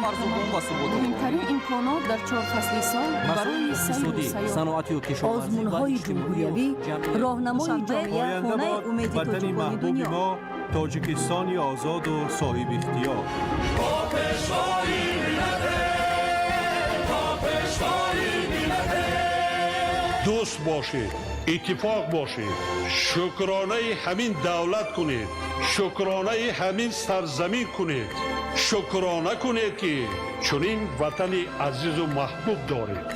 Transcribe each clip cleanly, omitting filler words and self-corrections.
Муҳимтарин имконот дар чор фасли сол барои сайру сайёҳат. Озмунҳои ҷумҳуриявӣ роҳнамои ҷомеа, хонаи умеди ватани тоҷикони маҳбуби дунё. Мо, Тоҷикистони озоду соҳибихтиёр. Дӯст бошед, иттифоқ бошед, шукронаи ҳамин давлат кунед, шукронаи ҳамин сарзамин кунед, шукрона кунед, ки чунин ватани азизу маҳбуб доред.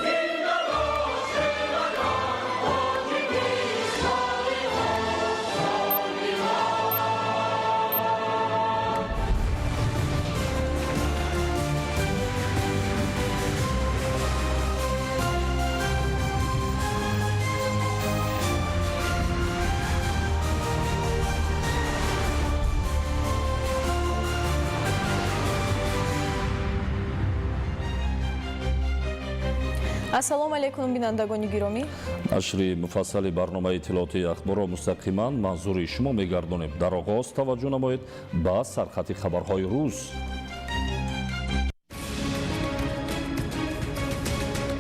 Ассалому алайкум, бинандагони гиромӣ. Нашри муфассали барномаи иттилоотии Ахборро мустақиман манзури шумо мегардонем. Дар оғоз таваҷҷӯҳ намоед ба сархати хабарҳои рӯз.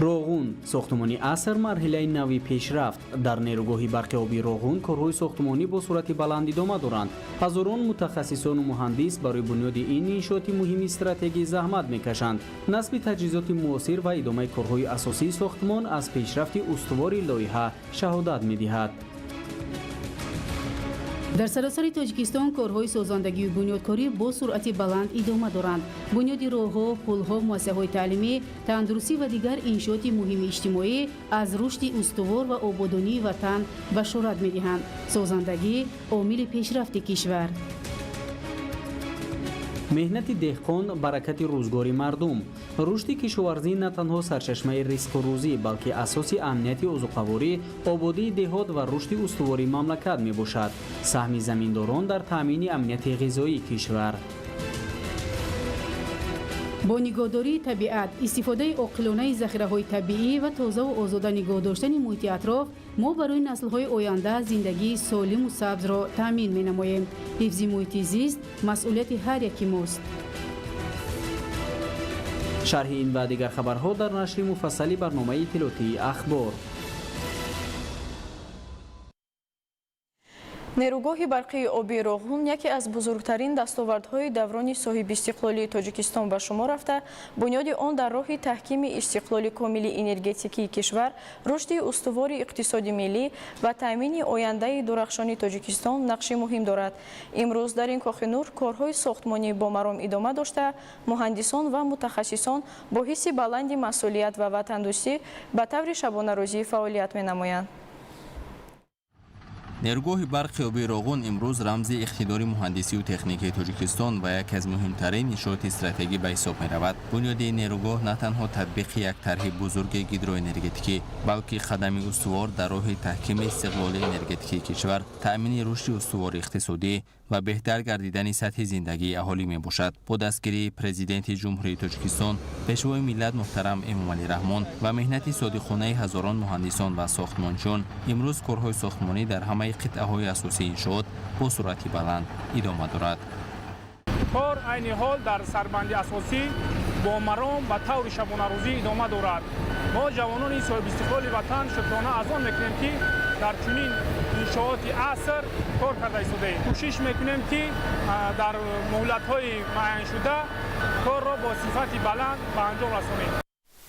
Роғун: сохтмони аср, марҳилаи нави пешрафт. Дар нерӯгоҳи барқи обии Роғун корҳои сохтмонӣ бо суръати баланд идома доранд. Ҳазорон мутахассисону муҳандис барои бунёди ин иншооти муҳими стратегӣ заҳмат мекашанд. Насби таҷҳизоти муосир ва идомаи корҳои асосии сохтмон аз пешрафти устувори лоиҳа шаҳодат медиҳад. Дар саросари Тоҷикистон корҳои созандагию бунёдкорӣ бо суръати баланд идома доранд. Бунёди роҳҳо, пулҳо, муассисаҳои таълимӣ, тандурустӣ ва дигар иншооти муҳими иҷтимоӣ аз рушди устувор ва ободонии ватан башорат медиҳанд. Созандагӣ — омили пешрафти кишвар. Меҳнати деҳқон — баракати рӯзгори мардум. Рушди кишоварзӣ на танҳо сарчашмаи ризқу рӯзӣ, балки асоси амнияти озуқаворӣ, ободии деҳот ва рушди устувори мамлакат мебошад. Саҳми заминдорон дар таъмини амнияти ғизоии кишвар. Бо нигоҳдории табиат, истифодаи оқилонаи захираҳои табиӣ ва тозаву озода нигоҳ доштани муҳити атроф мо барои наслҳои оянда зиндагии солиму сабзро таъмин менамоем. Ҳифзи муҳити зист масъулияти ҳар яки мост. Шарҳи ин ва дигар хабарҳо дар нашри муфассали барномаи иттилоотии Ахбор. Нерӯгоҳи барқии обии Роғун яке аз бузургтарин дастовардҳои даврони соҳибистиқлолии Тоҷикистон ба шумор рафта, бунёди он дар роҳи таҳкими истиқлоли комили энергетикии кишвар, рушди устувори иқтисоди миллӣ ва таъмини ояндаи дурахшони Тоҷикистон нақши муҳим дорад. Имрӯз дар ин кохи нур корҳои сохтмонӣ бо маром идома дошта, муҳандисон ва мутахассисон бо ҳисси баланди масъулият ва ватандӯстӣ ба таври шабонарӯзӣ фаъолият менамоянд. Нерӯгоҳи барқи обии Роғун имрӯз рамзи иқтидори муҳандисию техникии Тоҷикистон ва яке аз муҳимтарин иншооти стратегӣ ба ҳисоб меравад. Бунёди ин нерӯгоҳ на танҳо татбиқи як тарҳи бузурги гидроэнергетикӣ, балки қадами устувор дар роҳи таҳкими истиқлоли энергетикии кишвар, таъмини рушди устувори иқтисодӣ ва беҳтар гардидани сатҳи зиндагии аҳолӣ мебошад. Бо дастгирии Президенти Ҷумҳурии Тоҷикистон, Пешвои миллат муҳтарам Эмомалӣ Раҳмон ва меҳнати содиқонаи ҳазорон муҳандисон ва сохтмончиён имрӯз корҳои сохтмонӣ дар ҳамаи қитъаҳои асосии иншоот бо суръати баланд идома дорад. Кор айни ҳол дар сарбанди асосӣ бо маром ба таври шабонарӯзӣ идома дорад. Мо, ҷавонони соҳибистиқлоли ватан, шукрона аз он мекунем, ки дар чунин иншооти аср кор карда истодаем. Кӯшиш мекунем, ки дар муҳлатҳои муайяншуда корро бо сифати баланд ба анҷом расонем.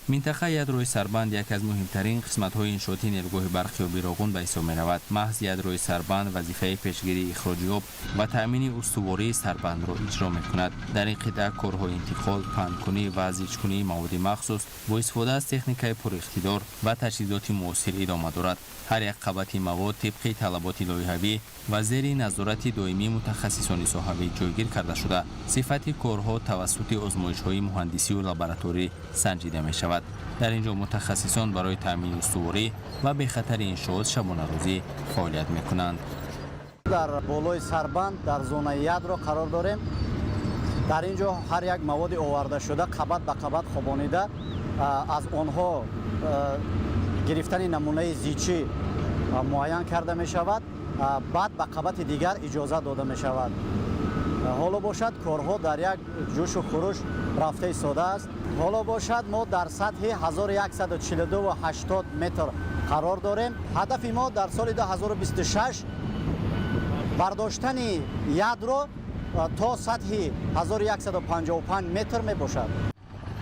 Минтақаи ядрои сарбанд яке аз муҳимтарин қисматҳои иншооти нерӯгоҳи барқи оби Роғун ба ҳисоб меравад. Маҳз ядрои сарбанд вазифаи пешгирии ихроҷи об ва таъмини устувории сарбандро иҷро мекунад. Дар ин қитъа корҳои интиқол, паҳнкунӣ ва зичкунии маводи махсус бо истифода аз техникаи пуриқтидор ва таҷҳизоти муосир идома дорад. Ҳар як қабати мавод тибқи талаботи лоиҳавӣ ва зери назорати доимии мутахассисони соҳавӣ ҷойгир карда шуда, сифати корҳо тавассути озмоишҳои муҳандисию лабораторӣ санҷида мешавад. Дар ин ҷо мутахассисон барои таъмини устуворӣ ва бехатари иншоот шабонарӯзӣ фаъолият мекунанд. Дар болои сарбанд, дар зонаи ядро қарор дорем. Дар ин ҷо ҳар як маводи овардашуда қабат ба қабат хобонида, аз онҳо гирифтани намунаи зичӣ муайян карда мешавад, баъд ба қабати дигар иҷозат дода мешавад. Ҳоло бошад, корҳо дар як ҷӯшу хуруш. рафта истодааст. Ҳоло бошад, мо дар сатҳи 1142,80 метр қарор дорем. Ҳадафи мо дар соли 2026 бардоштани ядро то сатҳи 1155 метр мебошад.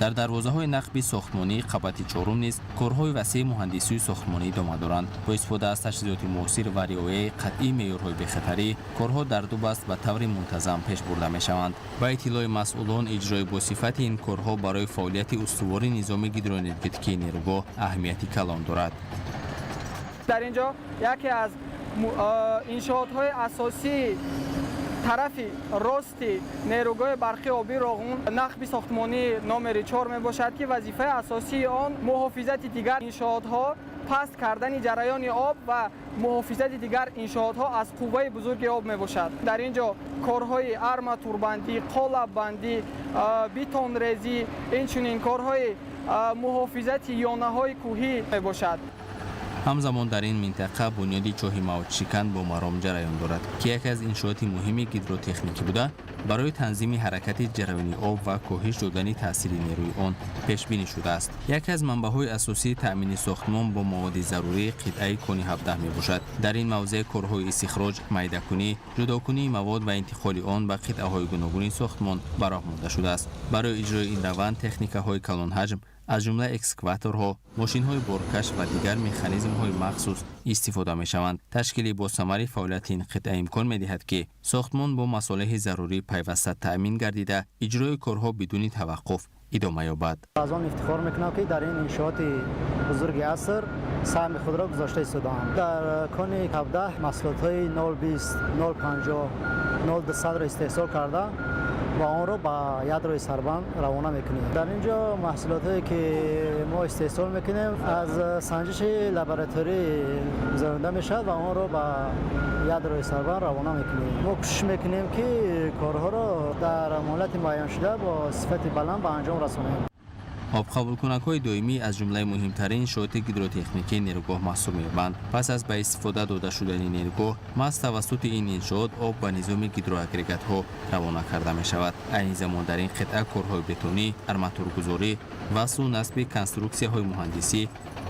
Дар дарвозаҳои нақби сохтмонии қабати чорум низ корҳои васеи муҳандисию сохтмонӣ идома доранд. Бо истифода аз таҷҳизоти муосир ва риояи қатъии меъёрҳои бехатарӣ, корҳо дар ду баст ба таври мунтазам пеш бурда мешаванд. Ба иттилои масъулон, иҷрои босифати ин корҳо барои фаъолияти устувори низоми гидроэнергетикии нерӯгоҳ аҳамияти калон дорад. Дар ин ҷо яке аз иншоотҳои асосии тарафи рости нерӯгоҳи барқи обии Роғун, нақби сохтмонии номери 4 мебошад, ки вазифаи асосии он муҳофизати дигар иншоотҳо, паст кардани ҷараёни об ва муҳофизати дигар иншоотҳо аз қувваи бузурги об мебошад. Дар ин ҷо корҳои арматурбандӣ, қолаббандӣ, бетонрезӣ, инчунин корҳои муҳофизати ёнаҳои кӯҳӣ мебошад. Ҳамзамон дар ин минтақа бунёди чоҳи мавҷшикан бо маром ҷараён дорад, ки яке аз иншооти муҳими гидротехникӣ буда, барои танзими ҳаракати ҷараёни об ва коҳиш додани таъсири нерӯи он пешбинӣ шудааст. Яке аз манбаъҳои асосии таъмини сохтмон бо маводи зарурӣ қитъаи кони 17 мебошад. Дар ин мавзеъ корҳои истихроҷ, майдакунӣ, ҷудокунии мавод ва интиқоли он ба қитъаҳои гуногуни сохтмон ба роҳ монда шудааст. Барои иҷрои ин раванд техникаҳои калонҳаҷм, аз ҷумла экскаваторҳо, мошинҳои боркаш ва дигар механизмҳои махсус истифода мешаванд. Ташкили босамари фаъолияти ин қитъа имкон медиҳад, ки сохтмон бо масолеҳи зарурӣ пайваста таъмин гардида, иҷрои корҳо бидуни таваққуф идома ёбад. Аз он ифтихор мекунам, ки дар ин иншооти бузурги аср саҳми худро гузошта истодаам. Дар кони 17 маҳсулотҳои 0,20, 0,50, 0,200-ро истеҳсол карда ва онро ба ядрои сарбанд равона мекунем. Дар ин ҷо маҳсулотҳое, ки мо истеҳсол мекунем, аз санҷиши лабораторӣ гузаронида мешавад ва онро ба ядрои сарбанд равона мекунем. Мо кӯшиш мекунем, ки корҳоро дар муҳлати муайяншуда бо сифати баланд ба анҷом расонем. Обқабулкунакҳои доимӣ аз ҷумлаи муҳимтарин иншооти гидротехникии нерӯгоҳ маҳсуб меёбанд. Пас аз ба истифода дода шудани нерӯгоҳ, маҳз тавассути ин иншоот об ба низоми гидроагрегатҳо равона карда мешавад. Айни замон дар ин қитъа корҳои бетонӣ, арматургузорӣ, васлу насби конструксияҳои муҳандисӣ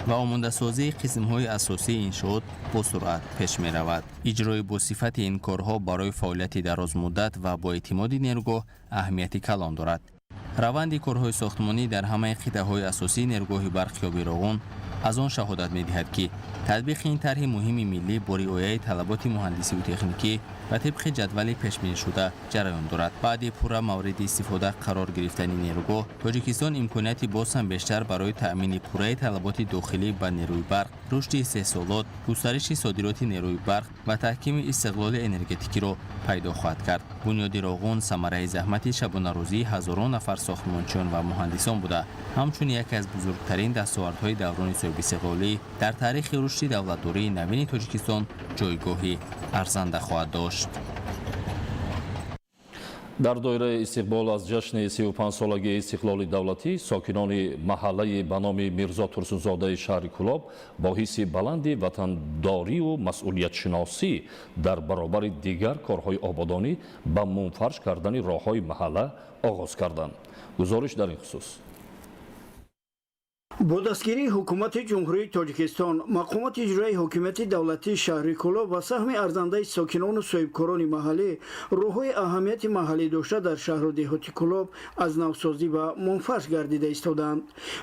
ва омодасозии қисмҳои асосии иншоот бо суръат пеш меравад. Иҷрои босифати ин корҳо барои фаъолияти дарозмуддат ва боэътимоди нерӯгоҳ аҳамияти калон дорад. Раванди корҳои сохтмонӣ дар ҳамаи қитъаҳои асосии нерӯгоҳи барқи оби Роғун аз он шаҳодат медиҳад, ки татбиқи ин тарҳи муҳими миллӣ бо риояи талаботи муҳандисиву техникӣ ва тибқи ҷадвали пешбинишуда ҷараён дорад. Баъди пурра мавриди истифода қарор гирифтани нерӯгоҳ, Тоҷикистон имконияти боз ҳам бештар барои таъмини пурраи талаботи дохилӣ ба нерӯи барқ, рушди истеҳсолот, густариши содироти нерӯи барқ ва таҳкими истиқлоли энергетикиро пайдо хоҳад кард. Бунёди Роғун самараи заҳмати шабонарӯзии ҳазорон нафар сохтмончиён ва муҳандисон буда, ҳамчун яке аз бузургтарин дастовардҳои даврони соҳибистиқлолӣ дар таърихи рушди давлатдории навини Тоҷикистон ҷойгоҳи арзанда хоҳад дошт. Дар доираи истиқбол аз ҷашни 35-солагии истиқлоли давлатӣ, сокинони маҳаллаи ба номи Мирзо Турсунзодаи шаҳри Кӯлоб бо ҳисси баланди ватандорию масъулиятшиносӣ дар баробари дигар корҳои ободонӣ ба мунфарш кардани роҳҳои маҳалла оғоз карданд. Гузориш дар ин хусус. Бо дастгирии ҳукумати Ҷумҳурии Тоҷикистон, мақомоти иҷроии ҳокимияти давлатии шаҳри Кӯлоб ва саҳми арзандаи сокинону соҳибкорони маҳаллӣ, роҳҳои аҳамияти маҳаллӣ дошта дар шаҳру деҳоти Кӯлоб аз навсозӣ ва мунфарш гардида истодаанд.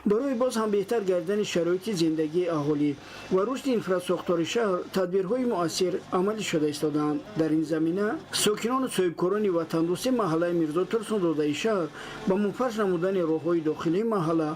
Барои боз ҳам беҳтар гардидани шароити зиндагии аҳолӣ ва рушди инфрасохтори шаҳр тадбирҳои муассир амалӣ шуда истодаанд. Дар ин замина сокинону соҳибкорони ватандӯсти маҳаллаи Мирзо Турсунзодаи шаҳр ба мунфарш намудани роҳҳои дохилии маҳалла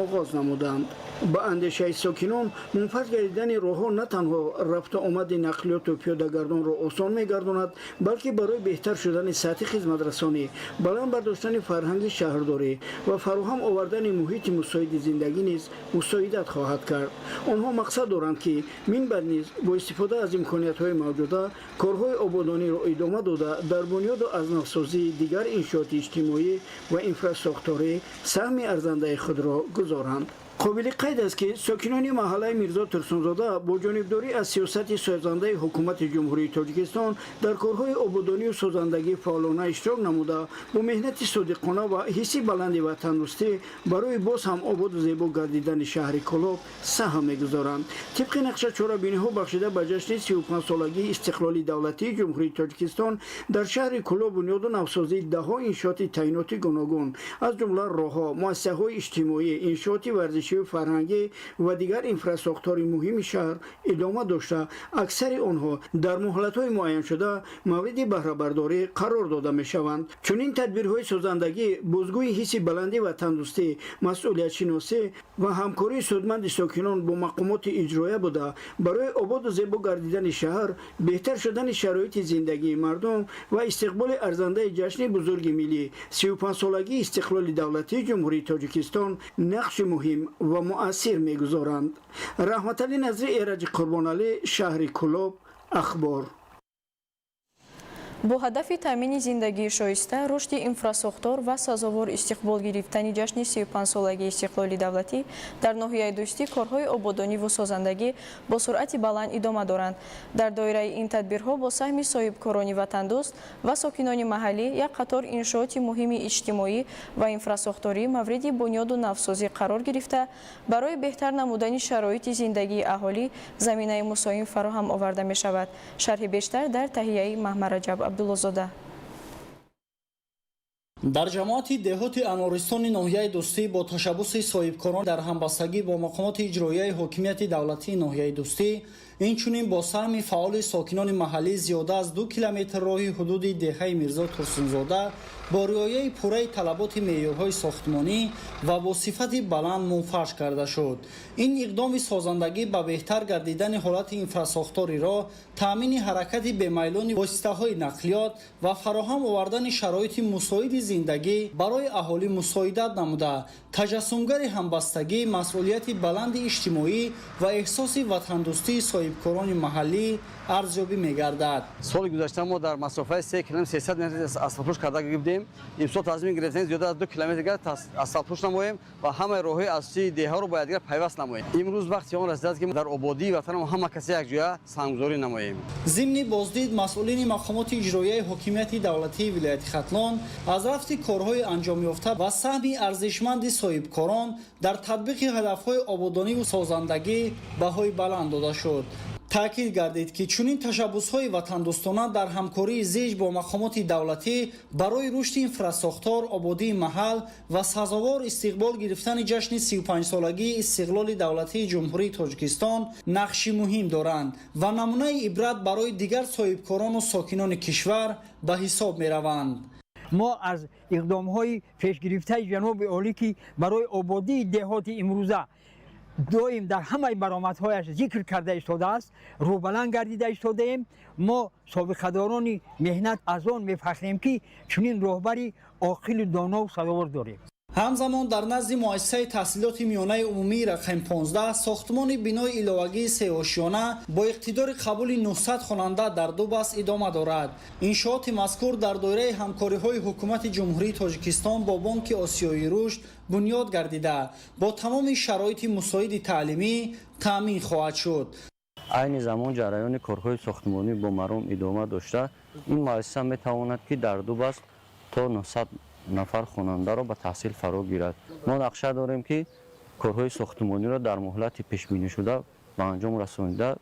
оғоз намуданд. Ба андешаи сокинон, мунфарш гардидани роҳҳо на танҳо рафту омади нақлиёту пиёдагардонро осон мегардонад, балки барои беҳтар шудани сатҳи хизматрасонӣ, баланд бардоштани фарҳанги шаҳрдорӣ ва фароҳам овардани муҳити мусоиди зиндагӣ низ мусоидат хоҳад кард. Онҳо мақсад доранд, ки минбаъд низ бо истифода аз имкониятҳои мавҷуда корҳои ободониро идома дода, дар бунёду аз навсозии дигар иншооти иҷтимоӣ ва инфрасохторӣ саҳми арзандаи худро гузоранд. Қобили қайд аст, ки сокинони маҳаллаи Мирзо Турсунзода бо ҷонибдорӣ аз сиёсати созандаи ҳукумати Ҷумҳурии Тоҷикистон дар корҳои ободонию созандагӣ фаъолона иштирок намуда, бо меҳнати содиқона ва ҳисси баланди ватандӯстӣ барои боз ҳам ободу зебо гардидани шаҳри Кӯлоб саҳм мегузоранд. Тибқи нақша, чорабиниҳо бахшида ба ҷашни 35-солагии истиқлоли давлатии Ҷумҳурии Тоҷикистон дар шаҳри Кӯлоб бунёду навсозии даҳҳо иншооти таъиноти гуногун, аз ҷумла роҳҳо, муассисаҳои иҷтимоӣ, иншооти варзишию фарҳангӣ ва дигар инфрасохтори муҳими шаҳр идома дошта, аксари онҳо дар муҳлатҳои муайяншуда мавриди баҳрабардорӣ қарор дода мешаванд. Чунин тадбирҳои созандагӣ бозгӯи ҳисси баланди ватандӯстӣ, масъулиятшиносӣ ва ҳамкории судманди сокинон бо мақомоти иҷроя буда, барои ободу зебо гардидани шаҳр, беҳтар шудани шароити зиндагии мардум ва истиқболи арзандаи ҷашни бузурги миллӣ, 35-солагии истиқлоли давлатии Ҷумҳурии Тоҷикистон нақши муҳим ва муассир мегузоранд. Раҳматалӣ Назри, Эраҷи Қурбоналӣ, шаҳри Кӯлоб, Ахбор. Бо ҳадафи таъмини зиндагии шоиста, рушди инфрасохтор ва сазовор истиқбол гирифтани ҷашни 35-солагии истиқлоли давлатӣ дар ноҳияи Дӯстӣ корҳои ободониву созандагӣ бо суръати баланд идома доранд. Дар доираи ин тадбирҳо бо саҳми соҳибкорони ватандӯст ва сокинони маҳаллӣ як қатор иншооти муҳими иҷтимоӣ ва инфрасохторӣ мавриди бунёду навсозӣ қарор гирифта, барои беҳтар намудани шароити зиндагии аҳолӣ заминаи мусоим фароҳам оварда мешавад. Шарҳи бештар дар таҳияи Маҳмараҷаб Абдуллозода. Дар ҷамоати деҳоти Анористони ноҳияи Дӯстӣ бо ташаббуси соҳибкорон дар ҳамбастагӣ бо мақомоти иҷроияи ҳокимияти давлатии ноҳияи Дӯстӣ, инчунин бо саҳми фаъоли сокинони маҳаллӣ зиёда аз 2 километр роҳи ҳудуди деҳаи Мирзо Турсунзода бо риояи пурраи талаботи меъёрҳои сохтмонӣ ва бо сифати баланд мунфарш карда шуд. Ин иқдоми созандагӣ ба беҳтар гардидани ҳолати инфрасохтори роҳ, таъмини ҳаракати бемайлони воситаҳои нақлиёт ва фароҳам овардани шароити мусоиди зиндагӣ барои аҳолӣ мусоидат намуда, таҷассумгари ҳамбастагӣ, масъулияти баланди иҷтимоӣ ва эҳсоси ватандӯстии соҳибкорони маҳаллӣ арзёбӣ мегардад. Соли гузашта мо дар масофаи 3 километр 300 метр асфалтпӯш карда гирифтем. Имсол тасмим гирифтем, зиёда аз 2 километр дигар асфалтпӯш намоем ва ҳамаи роҳҳои асосии деҳаро бо якдигар пайваст намоем. Имрӯз вақти он расидааст, ки дар ободии ватанам ҳама касе якҷоя саҳмгузорӣ намоем. Зимни боздид масъулини мақомоти иҷроияи ҳокимияти давлатии вилояти Хатлон аз рафти корҳои анҷомёфта ва саҳми арзишманди соҳибкорон дар татбиқи ҳадафҳои ободониву созандагӣ баҳои баланд дода шуд. Таъкид гардид, ки чунин ташаббусҳои ватандӯстона дар ҳамкории зич бо мақомоти давлатӣ барои рушди инфрасохтор, ободии маҳал ва сазовор истиқбол гирифтани ҷашни 35-солагии истиқлоли давлатии Ҷумҳурии Тоҷикистон нақши муҳим доранд ва намунаи ибрат барои дигар соҳибкорону сокинони кишвар ба ҳисоб мераванд. Мо аз иқдомҳои пешгирифтаи ҷаноби олӣ, ки барои ободии деҳоти имрӯза доим дар ҳамаи баромадҳояш зикр карда истодааст, рӯбаланд гардида истодаем. Мо, собиқадорони меҳнат, аз он мефахрем, ки чунин роҳбари оқилу донову сазовор дорем. Ҳамзамон дар назди муассисаи таҳсилоти миёнаи умумии рақами 15 сохтмони бинои иловагии сеошёна бо иқтидори қабули 900 хонанда дар ду баст идома дорад. Иншооти мазкур дар доираи ҳамкориҳои ҳукумати Ҷумҳурии Тоҷикистон бо Бонки Осиёии рушд бунёд гардида, бо тамоми шароити мусоиди таълимӣ таъмин хоҳад шуд. Айни замон ҷараёни корҳои сохтмонӣ бо маром идома дошта, ин муассиса метавонад, ки дар ду баст то 900 нафар хонандаро ба таҳсил фаро гирад. Мо нақша дорем, ки корҳои сохтмониро дар муҳлати пешбинишуда ба анҷом расонида,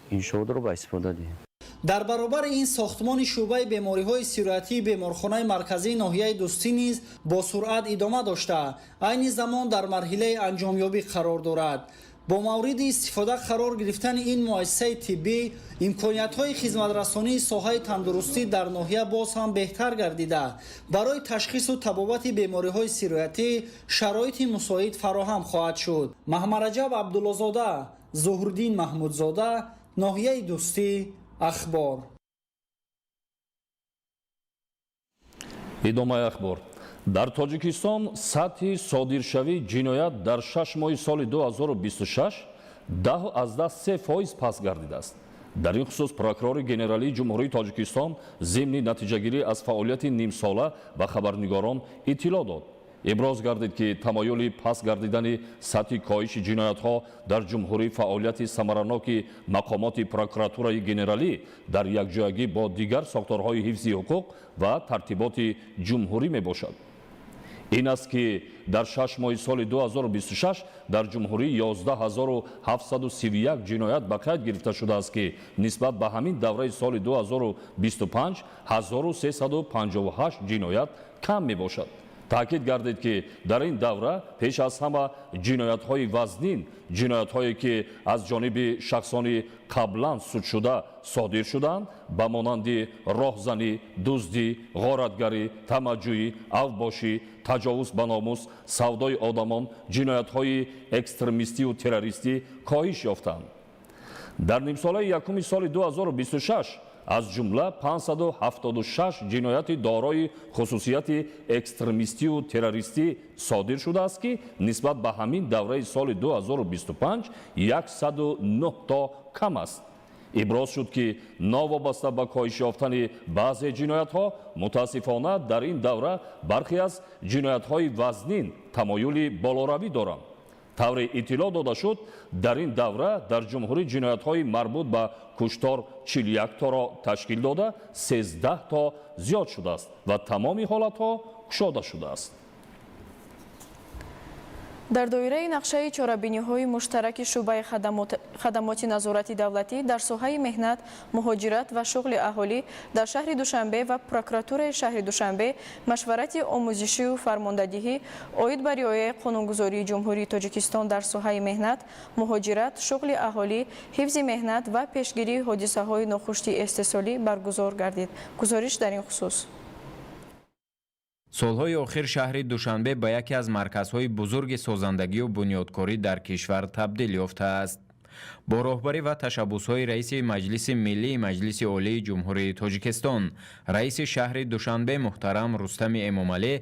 иншоотро ба истифода диҳем. Дар баробари ин сохтмони шӯъбаи бемориҳои сироятии беморхонаи марказии ноҳияи Дӯстӣ низ бо суръат идома дошта, айни замон дар марҳилаи анҷомёбӣ қарор дорад. Бо мавриди истифода қарор гирифтани ин муассисаи тиббӣ имкониятҳои хизматрасонии соҳаи тандурустӣ дар ноҳия боз ҳам беҳтар гардида, барои ташхису табобати бемориҳои сироятӣ шароити мусоид фароҳам хоҳад шуд. Маҳмараҷаб Абдуллозода, Зуҳурддин Маҳмудзода, ноҳияи Дӯстӣ, Ахбор. Идомаи ахбор. Дар Тоҷикистон сатҳи содиршавии ҷиноят дар 6 моҳи соли 2026 10,3% паст гардидааст. Дар ин хусус прокурори генералии Ҷумҳурии Тоҷикистон зимни натиҷагирӣ аз фаъолияти нимсола ба хабарнигорон иттилоъ дод. Иброз гардид, ки тамаюли паст гардидани сатҳи коҳиши ҷиноятҳо дар ҷумҳурӣ фаъолияти самараноки мақомоти прокуратураи генералӣ дар якҷоягӣ бо дигар сохторҳои ҳифзи ҳуқуқ ва тартиботи ҷумҳурӣ мебошад. Ин аст, ки дар 6 моҳи соли 2026 дар ҷумҳурӣ 11 731 ҷиноят ба қайд гирифта шудааст, ки нисбат ба ҳамин давраи соли 2025 1358 ҷиноят кам мебошад. Таъкид гардид, ки дар ин давра пеш аз ҳама ҷиноятҳои вазнин, ҷиноятҳое, ки аз ҷониби шахсони қаблан судшуда содир шуданд, ба монанди роҳзанӣ, дуздӣ, ғоратгарӣ, тамаъҷӯӣ, авбошӣ, таҷовуз ба номус, савдои одамон, ҷиноятҳои экстремистию террористӣ коҳиш ёфтанд. Дар нимсолаи якуми соли 2026 аз ҷумла 576 ҷинояти дорои хусусияти экстремистию террористӣ содир шудааст, ки нисбат ба ҳамин давраи соли 2025 109 то кам аст. Иброз шуд, ки новобаста ба коҳиш ёфтани баъзе ҷиноятҳо, мутаассифона, дар ин давра бархе аз ҷиноятҳои вазнин тамоюли болоравӣ доранд. Тавре иттилоъ дода шуд, дар ин давра дар ҷумҳурӣ ҷиноятҳои марбут ба куштор 41 торо ташкил дода, 13 то зиёд шудааст ва тамоми ҳолатҳо кушода шудааст. Дар доираи нақшаи чорабиниҳои муштараки шӯъбаи хадамоти назорати давлатӣ дар соҳаи меҳнат, муҳоҷират ва шуғли аҳолӣ дар шаҳри Душанбе ва прокуратураи шаҳри Душанбе машварати омӯзишию фармондадиҳӣ оид ба риояи қонунгузории Ҷумҳурии Тоҷикистон дар соҳаи меҳнат, муҳоҷират, шуғли аҳолӣ, ҳифзи меҳнат ва пешгирии ҳодисаҳои нохушти истеҳсолӣ баргузор гардид. Гузориш дар ин хусус. Солҳои охир шаҳри Душанбе ба яке аз марказҳои бузурги созандагию бунёдкорӣ дар кишвар табдил ёфтааст. Бо роҳбарӣ ва ташаббусҳои раиси Маҷлиси Миллии Маҷлиси Олии Ҷумҳурии Тоҷикистон, раиси шаҳри Душанбе муҳтарам Рустами Эмомалӣ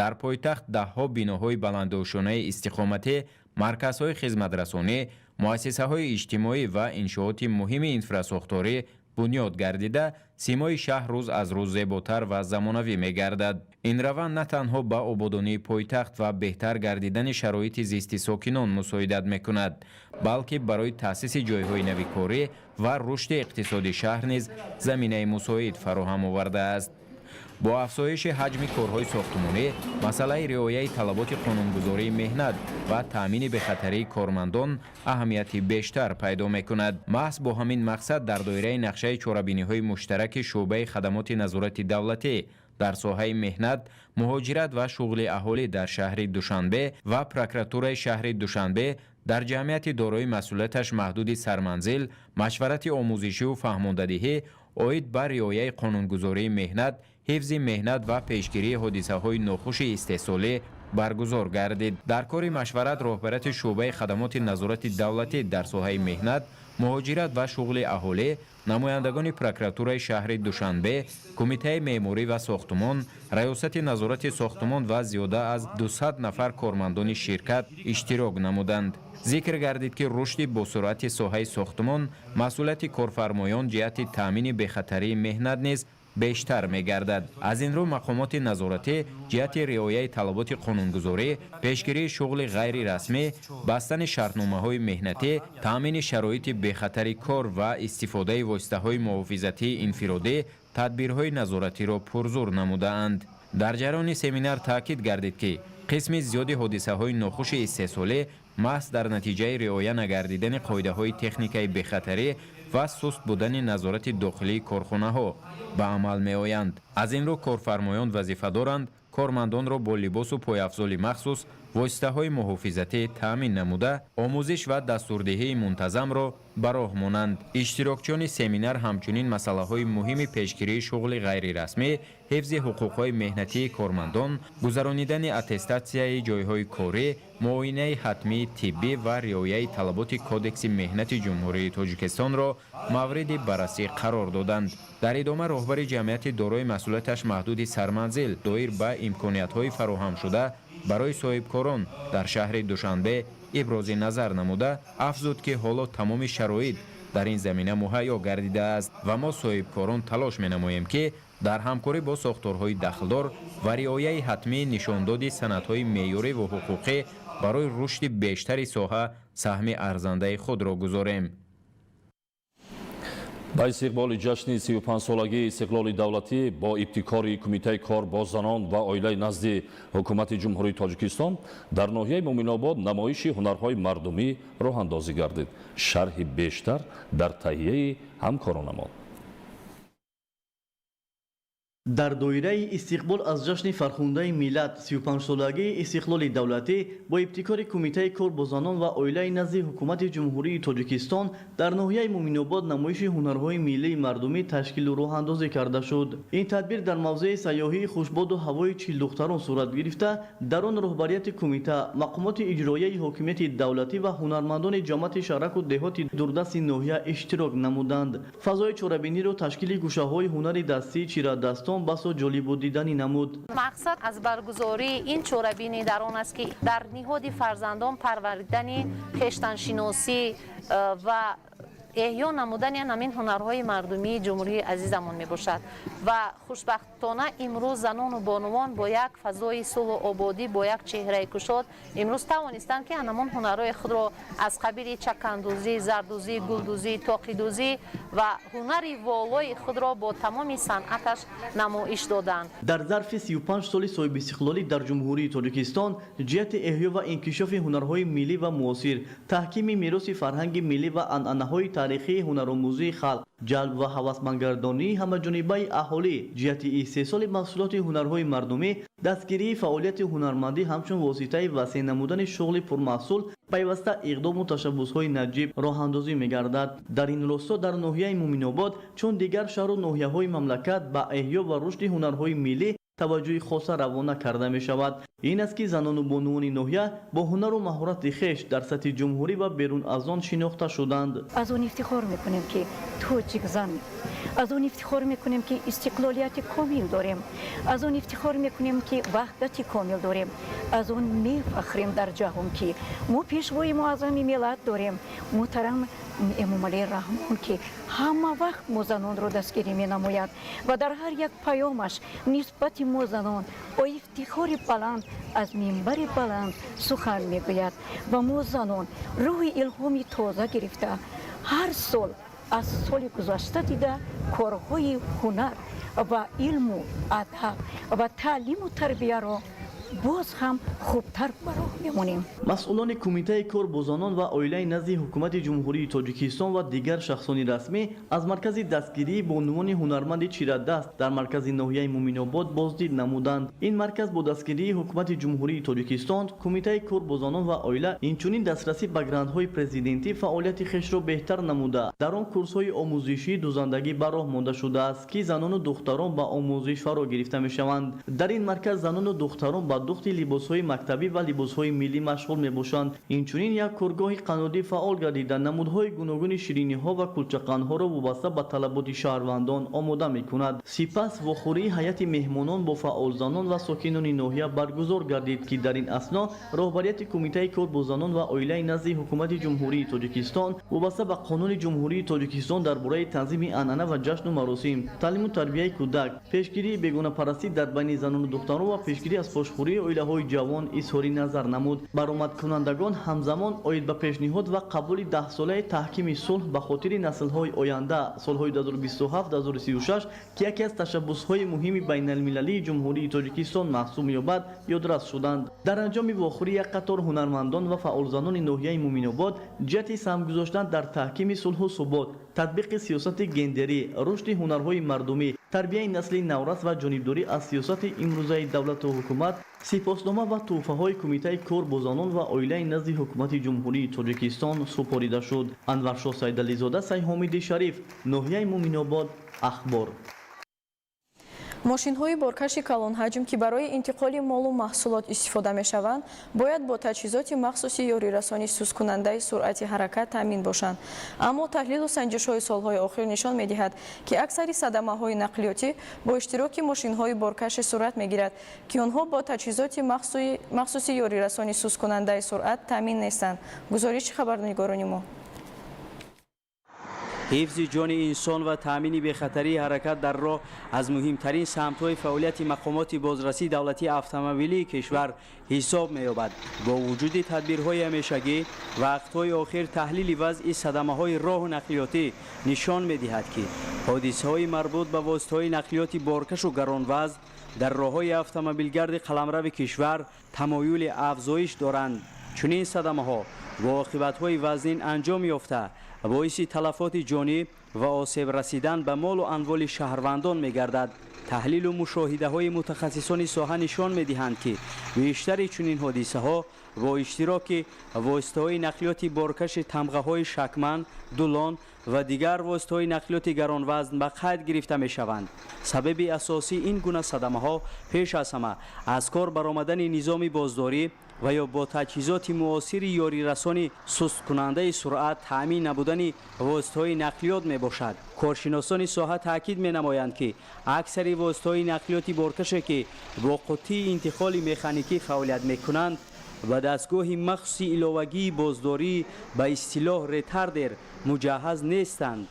дар пойтахт даҳҳо биноҳои баландошёнаи истиқоматӣ, марказҳои хизматрасонӣ, муассисаҳои иҷтимоӣ ва иншооти муҳими инфрасохторӣ бунёд гардида, симои шаҳр рӯз аз рӯз зеботар ва замонавӣ мегардад. Ин раванд на танҳо ба ободонии пойтахт ва беҳтар гардидани шароити зисти сокинон мусоидат мекунад, балки барои таъсиси ҷойҳои нави корӣ ва рушди иқтисоди шаҳр низ заминаи мусоид фароҳам овардааст. Бо афзоиши ҳаҷми корҳои сохтмонӣ, масъалаи риояи талаботи қонунгузории меҳнат ва таъмини бехатарии кормандон аҳамияти бештар пайдо мекунад. Маҳз бо ҳамин мақсад, дар доираи нақшаи чорабиниҳои муштараки шӯъбаи хадамоти назорати давлатӣ дар соҳаи меҳнат, муҳоҷират ва шуғли аҳолӣ дар шаҳри Душанбе ва прокуратураи шаҳри Душанбе дар ҷамъияти дорои масъулияташ маҳдуди «Сарманзил» машварати омӯзишиву фаҳмондадиҳӣ оид ба риояи қонунгузории меҳнат, ҳифзи меҳнат ва пешгирии ҳодисаҳои нохуши истеҳсолӣ баргузор гардид. Дар кори машварат роҳбарияти шӯъбаи хадамоти назорати давлатӣ дар соҳаи меҳнат, муҳоҷират ва шуғли аҳолӣ, намояндагони прокуратураи шаҳри Душанбе, кумитаи меъморӣ ва сохтумон, раёсати назорати сохтумон ва зиёда аз 200 нафар кормандони ширкат иштирок намуданд. Зикр гардид, ки рушди босуръати соҳаи сохтумон масъулияти корфармоён ҷиҳати таъмини бехатарии меҳнат низ бештар мегардад. Аз ин рӯ, мақомоти назоратӣ ҷиҳати риояи талаботи қонунгузорӣ, пешгирии шуғли ғайрирасмӣ, бастани шартномаҳои меҳнатӣ, таъмини шароити бехатари кор ва истифодаи воситаҳои муҳофизатии инфиродӣ тадбирҳои назоратиро пурзур намудаанд. Дар ҷараёни семинар таъкид гардид, ки қисми зиёди ҳодисаҳои нохуши истеҳсолӣ маҳз дар натиҷаи риоя нагардидани қоидаҳои техникаи бехатарӣ ва суст будани назорати дохилии корхонаҳо ба амал меоянд. Аз ин рӯ, корфармоён вазифа доранд кормандонро бо либосу пойафзоли махсус, воситаҳои муҳофизатӣ таъмин намуда, омӯзиш ва дастурдиҳии мунтазамро ба роҳ монанд. Иштирокчиёни семинар ҳамчунин масъалаҳои муҳими пешгирии шуғли ғайрирасмӣ, ҳифзи ҳуқуқҳои меҳнатии кормандон, гузаронидани аттестатсияи ҷойҳои корӣ, муоинаи ҳатмии тиббӣ ва риояи талаботи Кодекси меҳнати Ҷумҳурии Тоҷикистонро мавриди баррасӣ қарор доданд. Дар идома роҳбари ҷамъияти дорои масъулияташ маҳдуди «Сарманзил» доир ба имкониятҳои фароҳамшуда барои соҳибкорон дар шаҳри Душанбе ибрози назар намуда, афзуд, ки ҳоло тамоми шароит Дар ин замина муҳайё гардидааст ва мо соҳибкорон талош менамоем, ки дар ҳамкорӣ бо сохторҳои дахлдор ва риояи ҳатмии нишондоди санадҳои меъёриву ҳуқуқӣ барои рушди бештари соҳа саҳми арзандаи худро гузорем. Ба истиқболи ҷашни 35-солагии истиқлоли давлатӣ бо ибтикори Кумитаи кор бо занон ва оилаи назди Ҳукумати Ҷумҳурии Тоҷикистон дар ноҳияи Муъминобод намоиши ҳунарҳои мардумӣ роҳандозӣ гардид. Шарҳи бештар дар таҳияи ҳамкоронамон. Дар доираи истиқбол аз ҷашни фархундаи миллат, 35-солагии истиқлоли давлатӣ, бо ибтикори Кумитаи кор бо занон ва оилаи назди Ҳукумати Ҷумҳурии Тоҷикистон дар ноҳияи Муъминобод намоиши ҳунарҳои миллии мардумӣ ташкилу роҳандозӣ карда шуд. Ин тадбир дар мавзеи сайёҳии хушбоду ҳавои Чилдухтарон сурат гирифта, дар он роҳбарияти кумита, мақомоти иҷроияи ҳокимияти давлатӣ ва ҳунармандони ҷамоати шаҳраку деҳоти дурдасти ноҳия иштирок намуданд. Фазои чорабиниро ташкили гӯшаҳои ҳунари дастии чирадастон басо ҷолибу диданӣ намуд. Мақсад аз баргузории ин чорабинӣ дар он аст, ки дар ниҳоди фарзандон парваридани хештаншиносӣ ва эҳё намудани ҳамин ҳунарҳои мардумии ҷумҳурии азизамон мебошад. Ва хушбахтона имрӯз занону бонувон бо як фазои сулҳу ободӣ, бо як чеҳраи кушод имрӯз тавонистанд, ки ҳамон ҳунарҳои худро аз қабили чакандӯзӣ, зардӯзӣ, гулдӯзӣ, тоқидӯзӣ ва ҳунари волои худро бо тамоми санъаташ намоиш доданд. Дар зарфи 35 соли соҳибистиқлолӣ дар Ҷумҳурии Тоҷикистон ҷиҳати эҳё ва инкишофи ҳунарҳои миллӣ ва муосир, таҳкими мероси фарҳанги миллӣ ва анъанаҳои таърихии ҳунаромӯзии халқ, ҷалб ва ҳавасмандгардонии ҳамаҷонибаи аҳолӣ ҷиҳати истеҳсоли маҳсулоти ҳунарҳои мардумӣ, дастгирии фаъолияти ҳунармандӣ ҳамчун воситаи васеъ намудани шуғли пурмаҳсул пайваста иқдому ташаббусҳои наҷиб роҳандозӣ мегардад. Дар ин росто дар ноҳияи Муъминобод, чун дигар шаҳру ноҳияҳои мамлакат, ба эҳё ва рушди ҳунарҳои миллӣ таваҷҷӯҳи хоса равона карда мешавад. Ин аст, ки занону бонувони ноҳия бо ҳунару маҳорати хеш дар сатҳи ҷумҳурӣ ва берун аз он шинохта шуданд. Аз он ифтихор мекунем, ки тоҷик зан, аз он ифтихор мекунем, ки истиқлолияти комил дорем, аз он ифтихор мекунем, ки ваҳдати комил дорем, аз он мефахрем дар ҷаҳон, ки мо пешвои муаззами миллат дорем, муҳтарам Эмомалӣ Раҳмон, ки ҳама вақт мо занонро дастгирӣ менамояд ва дар ҳар як паёмаш нисбати мо занон бо ифтихори баланд аз минбари баланд сухан мегӯяд. Ва мо занон рӯҳи илҳоми тоза гирифта, ҳар сол аз соли гузашта дида корҳои ҳунар ва илму адаб ва таълиму тарбияро боз ҳам хубтар ба роҳ мемонем. Масъулони Кумитаи кор бо занон ва оилаи назди Ҳукумати Ҷумҳурии Тоҷикистон ва дигар шахсони расмӣ аз маркази дастгирии бонувони ҳунарманди чирадаст дар маркази ноҳияи Муъминобод боздид намуданд. Ин марказ бо дастгирии Ҳукумати Ҷумҳурии Тоҷикистон, Кумитаи кор бо занон ва оила, инчунин дастрасӣ ба грантҳои президентӣ фаъолияти хешро беҳтар намуда, дар он курсҳои омӯзишии дузандагӣ ба роҳ монда шудааст, ки занону духтарон ба омӯзиш фаро гирифта мешаванд. Дар ин марказ занону духтарон ба духти либосҳои мактабӣ ва либосҳои миллӣ машғул мебошанд. Инчунин як коргоҳи қаннодӣ фаъол гардида, намудҳои гуногуни шириниҳо ва кулчақандҳоро вобаста ба талаботи шаҳрвандон омода мекунад. Сипас вохӯрии ҳайати меҳмонон бо фаъолзанон ва сокинони ноҳия баргузор гардид, ки дар ин асно роҳбарияти Кумитаи кор бо занон ва оилаи назди Ҳукумати Ҷумҳурии Тоҷикистон вобаста ба Қонуни Ҷумҳурии Тоҷикистон дар бораи танзими анъана ва ҷашну маросим, таълиму тарбияи кӯдак, пешгирии бегонапарастӣ дар байни занону духтарон ва пешгирӣ аз фошхӯрии оилаҳои ҷавон изҳори назар намуд. Баромадкунандагон ҳамзамон оид ба пешниҳод ва қабули даҳсолаи таҳкими сулҳ ба хотири наслҳои оянда солҳои 2027-2036, ки яке аз ташаббусҳои муҳими байналмилалии Ҷумҳурии Тоҷикистон маҳсуб меёбад, ёдрас шуданд. Дар анҷоми вохӯрӣ як қатор ҳунармандон ва фаъолзанони ноҳияи Муъминобод ҷиҳати саҳм гузоштан дар таҳкими сулҳу субот, татбиқи сиёсати гендерӣ, рушди ҳунарҳои мардумӣ, тарбияи насли наврас ва ҷонибдорӣ аз сиёсати имрӯзаи давлату ҳукумат сипоснома ва тӯҳфаҳои Кумитаи кор бо занон ва оилаи назди Ҳукумати Ҷумҳурии Тоҷикистон супорида шуд. Анваршоҳ Сайдализода, Сайҳомиди Шариф, ноҳияи Муъминобод, Ахбор. Мошинҳои боркаши калонҳаҷм, ки барои интиқоли молу маҳсулот истифода мешаванд, бояд бо таҷҳизоти махсуси ёрирасони сусткунандаи суръати ҳаракат таъмин бошанд. Аммо таҳлилу санҷишҳои солҳои охир нишон медиҳад, ки аксари садамаҳои нақлиётӣ бо иштироки мошинҳои боркаши сурат мегирад, ки онҳо бо таҷҳизоти махсуси ёрирасони сусткунандаи суръат таъмин нестанд. Гузориши хабарнигорони мо. Ҳифзи ҷони инсон ва таъмини бехатарии ҳаракат дар роҳ аз муҳимтарин самтҳои фаъолияти мақомоти бозрасии давлатии автомобилии кишвар ҳисоб меёбад. Бо вуҷуди тадбирҳои ҳамешагӣ, вақтҳои охир таҳлили вазъи садамаҳои роҳу нақлиётӣ нишон медиҳад, ки ҳодисаҳои марбут ба воситаҳои нақлиёти боркашу гаронвазн дар роҳҳои автомобилгарди қаламрави кишвар тамоюли афзоиш доранд. Чунин садамаҳо бо оқибатҳои вазнин анҷом ёфта, боиси талафоти ҷонӣ ва осеб расидан ба молу анволи шаҳрвандон мегардад. Таҳлилу мушоҳидаҳои мутахассисони соҳа нишон медиҳанд, ки бештари чунин ҳодисаҳо бо иштироки воситаҳои нақлиёти боркаши тамғаҳои шакман, дулон ва дигар воситаҳои нақлиёти гаронвазн ба қайд гирифта мешаванд. Сабаби асосии ин гуна садамаҳо пеш аз ҳама аз кор баромадани низоми боздорӣ ва ё бо таҷҳизоти муосири ёрирасони сусткунандаи суръат таъмин набудани воситаҳои нақлиёт мебошад. Коршиносони соҳа таъкид менамоянд, ки аксари воситаҳои нақлиёти боркаше, ки бо қуттии интиқоли механикӣ фаъолият мекунанд, ба дастгоҳи махсуси иловагии боздорӣ, ба истилоҳ ретардер, муҷаҳҳаз нестанд.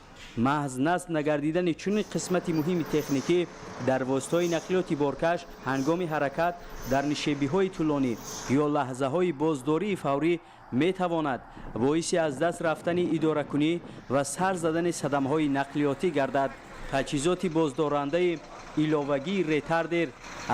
Маҳз насб нагардидани чунин қисмати муҳими техникӣ дар воситаҳои нақлиёти боркаш ҳангоми ҳаракат дар нишебиҳои тӯлонӣ ё лаҳзаҳои боздории фаврӣ метавонад боиси аз даст рафтани идоракунӣ ва сар задани садамаҳои нақлиётӣ гардад. Таҷҳизоти боздорандаи иловагии ретардер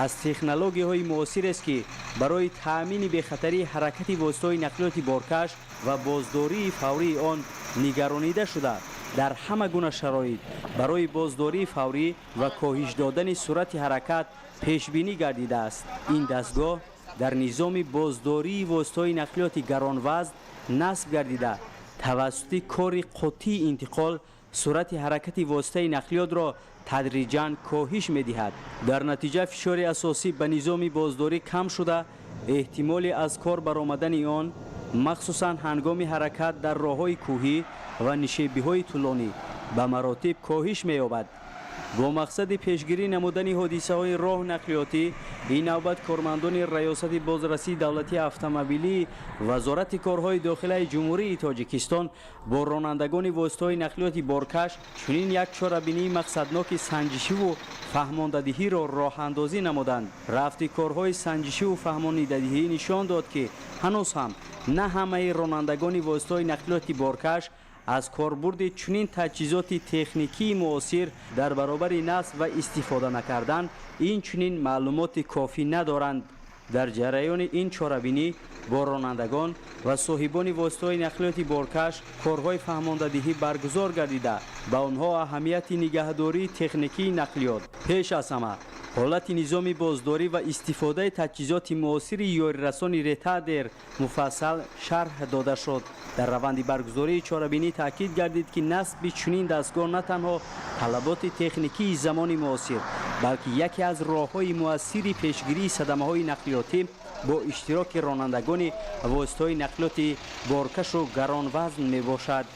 аз технологияҳои муосирест, ки барои таъмини бехатарии ҳаракати воситаҳои нақлиёти боркаш ва боздории фаврии он нигаронида шуда, дар ҳама гуна шароит барои боздории фаврӣ ва коҳиш додани суръати ҳаракат пешбинӣ гардидааст. Ин дастгоҳ дар низоми боздории воситаҳои нақлиёти гаронвазн насб гардида, тавассути кори қуттии интиқол суръати ҳаракати воситаи нақлиётро тадриҷан коҳиш медиҳад. Дар натиҷа фишори асосӣ ба низоми боздорӣ кам шуда, эҳтимоли аз кор баромадани он, махсусан ҳангоми ҳаракат дар роҳҳои кӯҳӣ ва нишебиҳои тӯлонӣ, ба маротиб коҳиш меёбад. Бо мақсади пешгирӣ намудани ҳодисаҳои роҳ нақлиётӣ, ин навбат кормандони Раёсати бозрасии давлатии автомобилии Вазорати корҳои дохилаи Ҷумҳурии Тоҷикистон бо ронандагони воситаҳои нақлиёти боркаш чунин як чорабинии мақсадноки санҷишиву фаҳмондадиҳиро роҳандозӣ намуданд. Рафти корҳои санҷишиву фаҳмонидадиҳӣ нишон дод, ки ҳанӯз ҳам на ҳамаи ронандагони воситаҳои нақлиёти боркаш аз корбурди чунин таҷҳизоти техникии муосир дар баробари насб ва истифода накардан инчунин маълумоти кофӣ надоранд. Дар ҷараёни ин чорабинӣ бо ронандагон ва соҳибони воситаҳои нақлиёти боркаш корҳои фаҳмондадиҳӣ баргузор гардида, ба онҳо аҳамияти нигаҳдории техникии нақлиёт, пеш аз ҳама ҳолати низоми боздорӣ ва истифодаи таҷҳизоти муосири ёрирасони ретардер муфассал шарҳ дода шуд. Дар раванди баргузории чорабинӣ таъкид гардид, ки насби чунин дастгоҳ на танҳо талаботи техникии замони муосир, балки яке аз роҳҳои муассири пешгирии садамаҳои нақлиётӣ бо иштироки ронандагони воситаҳои нақлиёти боркашу гаронвазн мебошад.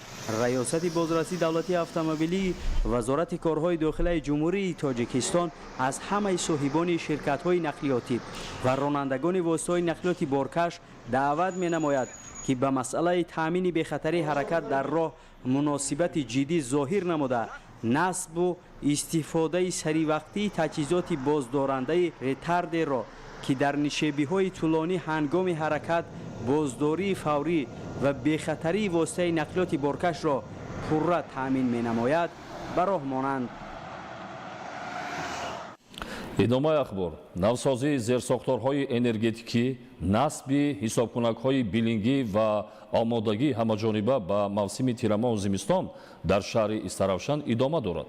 Раёсати бозрасии давлатии автомобилии Вазорати корҳои дохилаи Ҷумҳурии Тоҷикистон аз ҳамаи соҳибони ширкатҳои нақлиётӣ ва ронандагони воситаҳои нақлиёти боркаш даъват менамояд, ки ба масъалаи таъмини бехатарии ҳаракат дар роҳ муносибати ҷиддӣ зоҳир намуда, насбу истифодаи саривақтии таҷҳизоти боздорандаи ретардерро, ки дар нишебиҳои тӯлонӣ ҳангоми ҳаракат боздории фаврӣ ва бехатарии воситаи нақлиёти боркашро пурра таъмин менамояд, ба роҳ монанд. Идомаи ахбор. Навсозии зерсохторҳои энергетикӣ, насби ҳисобкунакҳои билингӣ ва омодагии ҳамаҷониба ба мавсими тирамоҳу зимистон дар шаҳри Истаравшан идома дорад.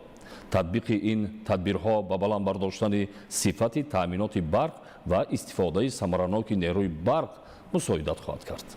Татбиқи ин тадбирҳо ба баланд бардоштани сифати таъминоти барқ ва истифодаи самараноки нерӯи барқ мусоидат хоҳад кард.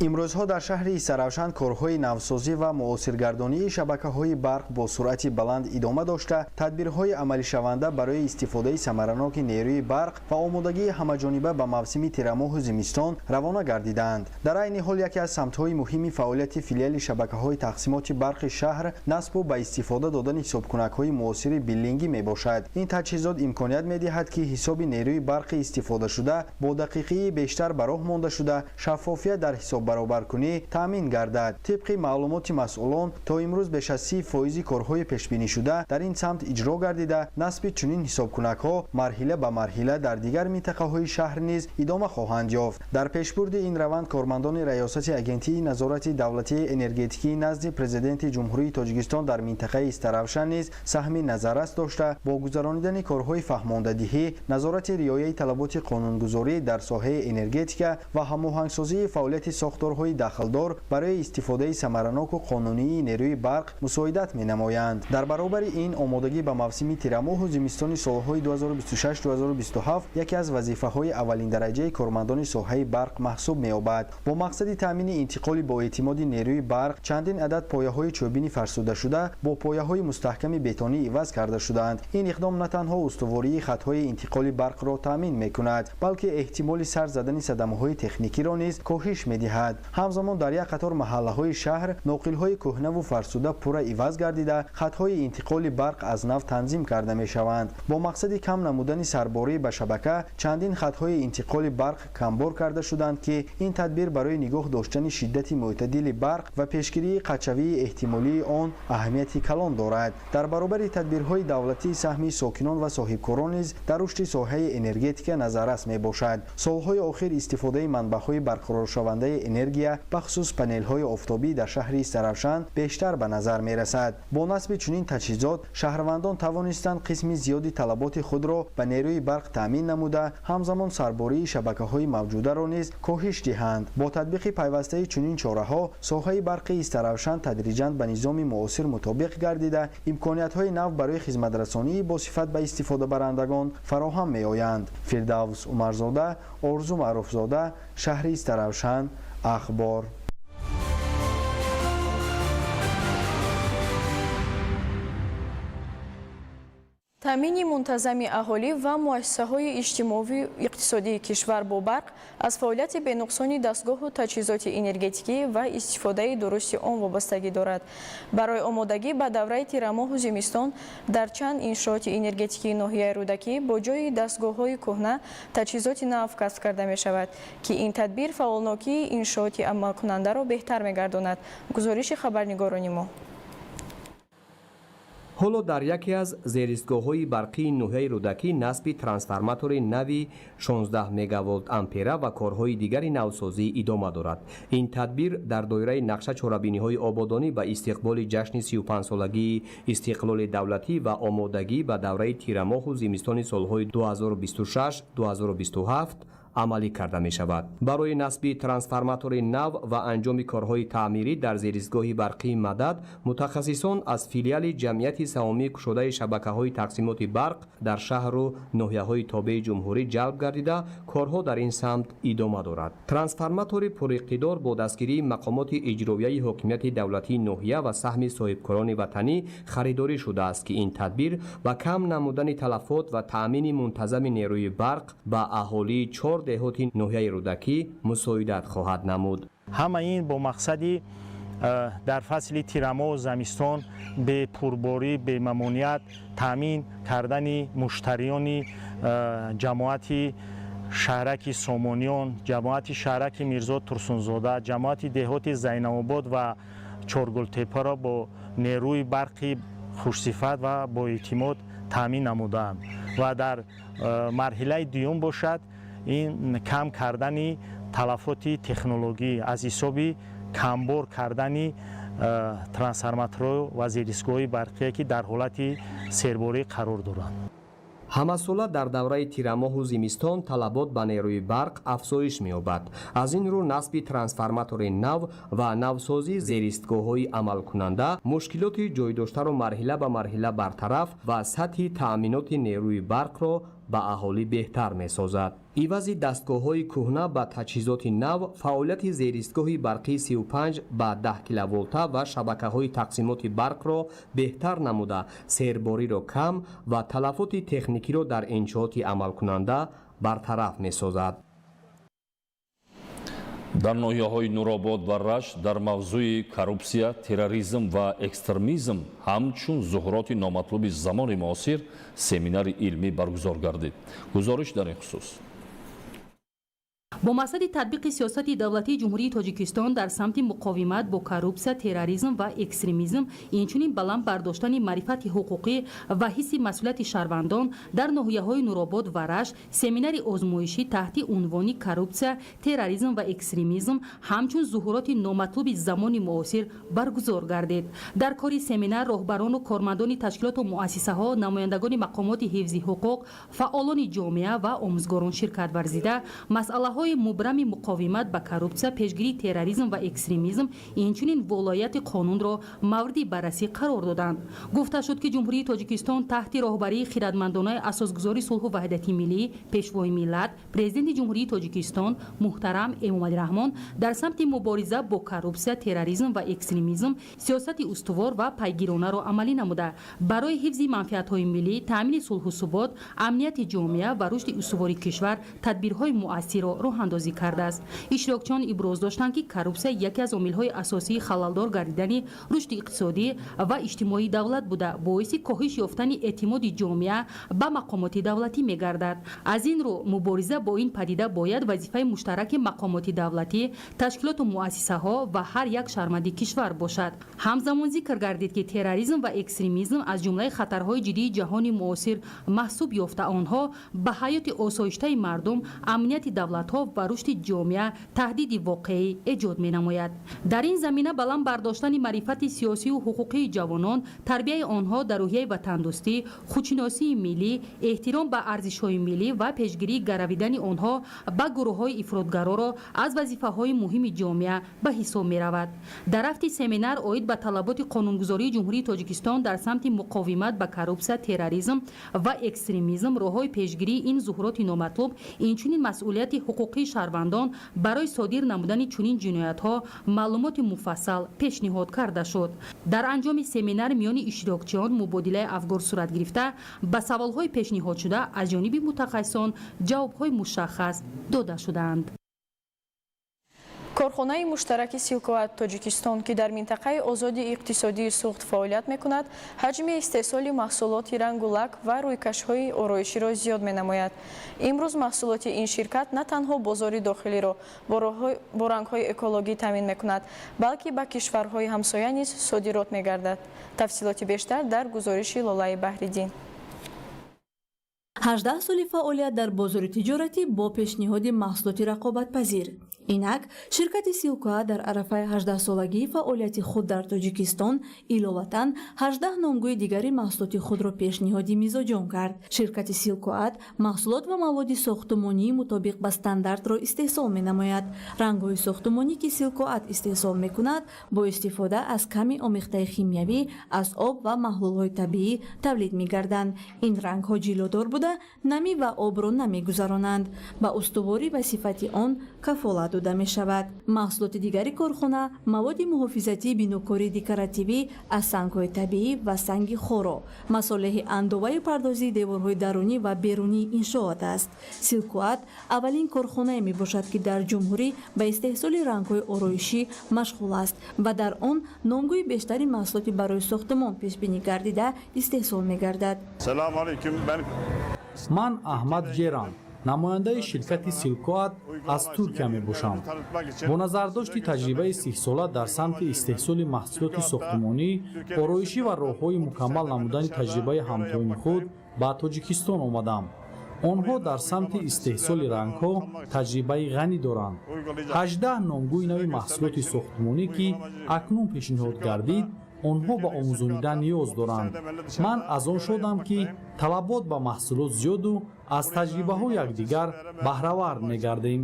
Имрӯзҳо дар шаҳри Истаравшан корҳои навсозӣ ва муосиргардонии шабакаҳои барқ бо суръати баланд идома дошта, тадбирҳои амалишаванда барои истифодаи самараноки нерӯи барқ ва омодагии ҳамаҷониба ба мавсими тирамоҳу зимистон равона гардидаанд. Дар айни ҳол яке аз самтҳои муҳими фаъолияти филиали шабакаҳои тақсимоти барқи шаҳр насбу ба истифода додани ҳисобкунакҳои муосири биллингӣ мебошад. Ин таҷҳизот имконият медиҳад, ки ҳисоби нерӯи барқи истифодашуда бо дақиқии бештар ба роҳ монда шуда, шаффофият дар ҳисоб ҳисоббаробаркунӣ таъмин гардад. Тибқи маълумоти масъулон, то имрӯз беш аз 30% корҳои пешбинишуда дар ин самт иҷро гардида, насби чунин ҳисобкунакҳо марҳила ба марҳила дар дигар минтақаҳои шаҳр низ идома хоҳанд ёфт. Дар пешбурди ин раванд кормандони Раёсати Агентии назорати давлатии энергетикии назди Президенти Ҷумҳурии Тоҷикистон дар минтақаи Истаравшан низ саҳми назаррас дошта, бо гузаронидани корҳои фаҳмондадиҳӣ, назорати риояи талаботи қонунгузорӣ дар соҳаи энергетика ва ҳамоҳангсозии фаъолияти сохторҳои дахлдор барои истифодаи самараноку қонунии нерӯи барқ мусоидат менамоянд. Дар баробари ин, омодагӣ ба мавсими тирамоҳу зимистони солҳои 2026-2027 яке аз вазифаҳои аввалиндараҷаи кормандони соҳаи барқ маҳсуб меёбад. Бо мақсади таъмини интиқоли боэътимоди нерӯи барқ, чандин адад пояҳои чӯбини фарсудашуда бо пояҳои мустаҳками бетонӣ иваз карда шудаанд. Ин иқдом на танҳо устувории хатҳои интиқоли барқро таъмин мекунад, балки эҳтимоли сар задани садамаҳои техникиро низ коҳиш медиҳад. Ҳамзамон, дар як қатор маҳаллаҳои шаҳр ноқилҳои кӯҳнаву фарсуда пурра иваз гардида, хатҳои интиқоли барқ аз нав танзим карда мешаванд. Бо мақсади кам намудани сарборӣ ба шабака, чандин хатҳои интиқоли барқ камбор карда шуданд, ки ин тадбир барои нигоҳ доштани шиддати мӯътадили барқ ва пешгирии қатъшавии эҳтимолии он аҳамияти калон дорад. Дар баробари тадбирҳои давлатӣ, саҳми сокинон ва соҳибкорон низ дар рушди соҳаи энергетика назаррас мебошад. Солҳои охир истифодаи манбаъҳои барқароршавандаи энергия, бахусус панелҳои офтобӣ, дар шаҳри Истаравшан бештар ба назар мерасад. Бо насби чунин таҷҳизот шаҳрвандон тавонистанд қисми зиёди талаботи худро ба нерӯи барқ таъмин намуда, ҳамзамон сарбории шабакаҳои мавҷударо низ коҳиш диҳанд. Бо татбиқи пайвастаи чунин чораҳо, соҳаи барқи Истаравшан тадриҷан ба низоми муосир мутобиқ гардида, имкониятҳои нав барои хизматрасонии босифат ба истифодабарандагон фароҳам меоянд. Фирдавс Умарзода, Орзу Маъруфзода, шаҳри Истаравшан, Ахбор. Таъмини мунтазами аҳолӣ ва муассисаҳои иҷтимоию иқтисодии кишвар бо барқ аз фаъолияти бенуқсони дастгоҳу таҷҳизоти энергетикӣ ва истифодаи дурусти он вобастагӣ дорад. Барои омодагӣ ба давраи тирамоҳу зимистон дар чанд иншооти энергетикии ноҳияи Рӯдакӣ бо ҷои дастгоҳҳои кӯҳна таҷҳизоти нав касб карда мешавад, ки ин тадбир фаъолнокии иншооти амалкунандаро беҳтар мегардонад. Гузориши хабарнигорони мо. Ҳоло дар яке аз зеристгоҳҳои барқии ноҳияи Рӯдакӣ насби трансформатори нави 16 мегаволт ампера ва корҳои дигари навсозӣ идома дорад. Ин тадбир дар доираи нақша чорабиниҳои ободонӣ ба истиқболи ҷашни 35-солагии истиқлоли давлатӣ ва омодагӣ ба давраи тирамоҳу зимистони солҳои 2026-2027 амалӣ карда мешавад. Барои насби трансформатори нав ва анҷоми корҳои таъмирӣ дар зеристгоҳи барқии Мадад мутахассисон аз филиали ҷамъияти саҳомии кушодаи шабакаҳои тақсимоти барқ дар шаҳру ноҳияҳои тобеи ҷумҳурӣ ҷалб гардида, корҳо дар ин самт идома дорад. Трансформатори пуриқтидор бо дастгирии мақомоти иҷроияи ҳокимияти давлатии ноҳия ва саҳми соҳибкорони ватанӣ харидорӣ шудааст, ки ин тадбир ба кам намудани талафот ва таъмини мунтазами нерӯи барқ ба аҳолии 4 деҳоти ноҳияи Рӯдакӣ мусоидат хоҳад намуд. Ҳама ин бо мақсади дар фасли тирамоҳу замистон бепурборӣ, бемамоният таъмин кардани муштариёни ҷамоати шаҳраки Сомониён, ҷамоати шаҳраки Мирзо Турсунзода, ҷамоати деҳоти Зайнабобод ва Чоргултепаро бо нерӯи барқи хушсифат ва боэътимод таъмин намудаанд. Ва дар марҳилаи дуюм бошад ин кам кардани талафоти технологӣ аз ҳисоби камбор кардани трансформаторҳо ва зеристгоҳҳои барқие, ки дар ҳолати серборӣ қарор доранд. Ҳамасола дар давраи тирамоҳу зимистон талабот ба нерӯи барқ афзоиш меёбад. Аз ин рӯ насби трансформатори нав ва навсозии зеристгоҳҳои амалкунанда мушкилоти ҷойдоштаро марҳила ба марҳила бартараф ва сатҳи таъминоти нерӯи барқро ба аҳолӣ беҳтар месозад. Ивази дастгоҳҳои кӯҳна ба таҷҳизоти нав, фаъолияти зеристгоҳи барқии 35 ба 10 киловолта ва шабакаҳои тақсимоти барқро беҳтар намуда, сербориро кам ва талафоти техникиро дар иншооти амалкунанда бартараф месозад. Дар ноҳияҳои Нуробод ва Рашт дар мавзӯи коррупсия, терроризм ва экстремизм ҳамчун зуҳуроти номатлуби замони муосир семинари илмӣ баргузор гардид. Гузориш дар ин хусус. Бо мақсади татбиқи сиёсати давлатии Ҷумҳурии Тоҷикистон дар самти муқовимат бо коррупсия, терроризм ва экстремизм, инчунин баланд бардоштани маърифати ҳуқуқӣ ва ҳисси масъулияти шаҳрвандон дар ноҳияҳои Нуробод ва Рашт семинари озмоишӣ таҳти унвони «Коррупсия, терроризм ва экстремизм ҳамчун зуҳуроти номатлуби замони муосир» баргузор гардид. Дар кори семинар роҳбарону кормандони ташкилоту муассисаҳо, намояндагони мақомоти ҳифзи ҳуқуқ, фаъолони ҷомеа ва омӯзгорон ширкат варзида, масъалаҳои мубрами муқовимат ба коррупсия, пешгирии терроризм ва экстремизм, инчунин волояти қонунро мавриди баррасӣ қарор доданд. Гуфта шуд, ки Ҷумҳурии Тоҷикистон таҳти роҳбарии хирадмандонаи асосгузори сулҳу ваҳдати миллӣ, Пешвои миллат, Президенти Ҷумҳурии Тоҷикистон муҳтарам Эмомалӣ Раҳмон дар самти мубориза бо коррупсия, терроризм ва экстремизм сиёсати устувор ва пайгиронаро амалӣ намуда, барои ҳифзи манфиатҳои миллӣ, таъмини сулҳу субот, амнияти ҷомеа ва рушди устувори кишвар тадбирҳои муассирро роҳандозӣ кардааст. Иштирокчиён иброз доштанд, ки коррупсия яке аз омилҳои асосии халалдор гардидани рушди иқтисодӣ ва иҷтимоии давлат буда, боиси коҳиш ёфтани эътимоди ҷомеа ба мақомоти давлатӣ мегардад. Аз ин рӯ, мубориза бо ин падида бояд вазифаи муштараки мақомоти давлатӣ, ташкилоту муассисаҳо ва ҳар як шаҳрванди кишвар бошад. Ҳамзамон зикр гардид, ки терроризм ва экстремизм аз ҷумлаи хатарҳои ҷиддии ҷаҳони муосир маҳсуб ёфта, онҳо ба ҳаёти осоиштаи мардум, амнияти давлатҳо ва рушди ҷомеа таҳдиди воқеӣ эҷод менамояд. Дар ин замина баланд бардоштани маърифати сиёсию ҳуқуқии ҷавонон, тарбияи онҳо дар рӯҳияи ватандӯстӣ, худшиносии миллӣ, эҳтиром ба арзишҳои миллӣ ва пешгирии гаравидани онҳо ба гурӯҳҳои ифротгароро аз вазифаҳои муҳими ҷомеа ба ҳисоб меравад. Дар рафти семинар оид ба талаботи қонунгузории Ҷумҳурии Тоҷикистон дар самти муқовимат ба коррупсия, терроризм ва экстремизм, роҳҳои пешгирии ин зуҳуроти номатлуб, инчунин масъулияти ҳуқуқии шаҳрвандон барои содир намудани чунин ҷиноятҳо маълумоти муфассал пешниҳод карда шуд. Дар анҷоми семинар миёни иштирокчиён мубодилаи афкор сурат гирифта, ба саволҳои пешниҳодшуда аз ҷониби мутахассисон ҷавобҳои мушаххас дода шуданд. Корхонаи муштараки Силкоат Тоҷикистон, ки дар минтақаи озоди иқтисодии Суғд фаъолият мекунад, ҳаҷми истеҳсоли маҳсулоти рангу лак ва рӯйкашҳои ороиширо зиёд менамояд. Имрӯз маҳсулоти ин ширкат на танҳо бозори дохилиро бо рангҳои экологӣ таъмин мекунад, балки ба кишварҳои ҳамсоя низ содирот мегардад. Тафсилоти бештар дар гузориши Лолаи Баҳриддин. 18 соли фаъолият дар бозори тиҷоратӣ бо пешниҳоди маҳсулоти рақобатпазир. Инак, ширкати Силкоа дар арафаи 18-солагии фаъолияти худ дар Тоҷикистон иловатан 18 номгӯи дигари маҳсулоти худро пешниҳоди мизоҷон кард. Ширкати Силкоат маҳсулот ва маводи сохтумонии мутобиқ ба стандартро истеҳсол менамояд. Рангҳои сохтумонӣ, ки Силкоат истеҳсол мекунад, бо истифода аз ками омехтаи химиявӣ аз об ва маҳлулҳои табиӣ тавлид мегарданд. Ин рангҳо ҷилодор буда, намӣ ва обро намегузаронанд. Ба устуворӣ ва сифати он кафолат дода мешавад. Маҳсулоти дигари корхона маводи муҳофизатии бинокории декоративӣ аз сангҳои табиӣ ва санги хоро, масолеҳи андоваю пардозии деворҳои дарунӣ ва берунии иншоот аст. Силкоат аввалин корхонае мебошад, ки дар ҷумҳурӣ ба истеҳсоли рангҳои ороишӣ машғул аст ва дар он номгӯи бештари маҳсулоти барои сохтумон пешбинӣ гардида истеҳсол мегардад. Ман Аҳмад Ҷеран, намояндаи ширкати Силкоат аз Туркия мебошам. Бо назардошти таҷрибаи сиҳсола дар самти истеҳсоли маҳсулоти сохтумонӣ, ороишӣ ва роҳҳои мукаммал намудани таҷрибаи ҳамтоёни худ ба Тоҷикистон омадам. Онҳо дар самти истеҳсоли рангҳо таҷрибаи ғанӣ доранд. 18 номгӯи нави маҳсулоти сохтумонӣ, ки акнун пешниҳод гардид, онҳо ба омӯзонидан ниёз доранд. Ман аз он шодам, ки талабот ба маҳсулот зиёду аз таҷрибаҳои якдигар баҳравар мегардем.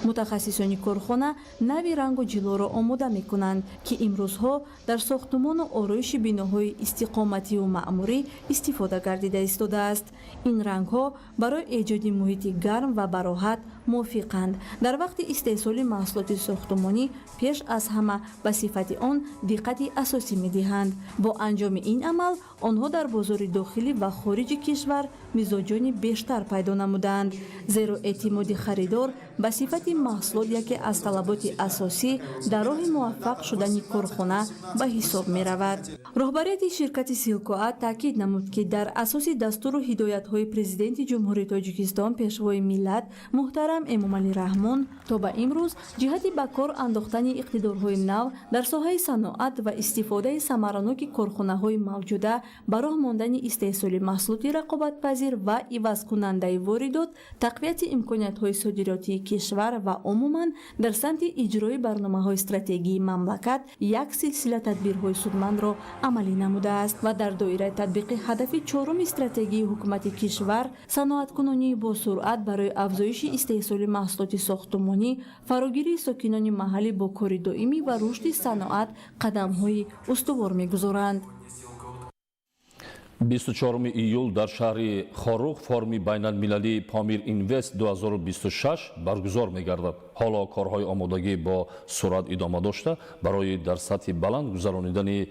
Мутахассисони корхона нави рангу ҷилоро омода мекунанд, ки имрӯзҳо дар сохтумону ороиши биноҳои истиқомативу маъмурӣ истифода гардида истодааст. Ин рангҳо барои эҷоди муҳити гарм ва бароҳат мувофиқанд. Дар вақти истеҳсоли маҳсулоти сохтумонӣ пеш аз ҳама ба сифати он диққати асосӣ медиҳанд. Бо анҷоми ин амал онҳо дар бозори дохилӣ ва хориҷи кишвар мизоҷони бештар пайдо намудаанд, зеро эътимоди харидор ба сифати маҳсулот яке аз талаботи асосӣ дар роҳи муваффақ шудани корхона ба ҳисоб меравад. Роҳбарияти ширкати Силкоат таъкид намуд, ки дар асоси дастуру ҳидоятҳои Президенти Ҷумҳурии Тоҷикистон, Пешвои миллат муҳтарам Эмомалӣ Раҳмон, то ба имрӯз ҷиҳати ба кор андохтани иқтидорҳои нав дар соҳаи саноат ва истифодаи самараноки корхонаҳои мавҷуда, ба роҳ мондани истеҳсоли маҳсулоти рақобатпазир ва ивазкунандаи воридот, тақвияти имкониятҳои содиротии кишвар ва умуман дар самти иҷрои барномаҳои стратегии мамлакат як силсила тадбирҳои судмандро амалӣ намудааст ва дар доираи татбиқи ҳадафи чоруми стратегии ҳукумати кишвар, саноаткунонии босуръат барои афзоиши истеҳсоли маҳсулоти сохтумонӣ, фарогирии сокинони маҳаллӣ бо кори доимӣ ва рушди саноат қадамҳои устувор мегузоранд. 24 июл дар шаҳри Хоруғ форуми байналмилалии Помир Инвест 2026 баргузор мегардад. Ҳоло корҳои омодагӣ бо суръат идома дошта, барои дар сатҳи баланд гузаронидани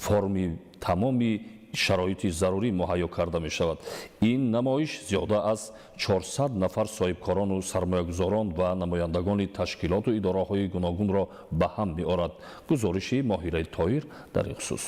форуми тамоми шароити зарурӣ муҳайё карда мешавад. Ин намоиш зиёда аз 400 нафар соҳибкорону сармоягузорон ва намояндагони ташкилоту идораҳои гуногунро ба ҳам меорад. Гузориши Моҳираи Тоҳир дар ин хусус.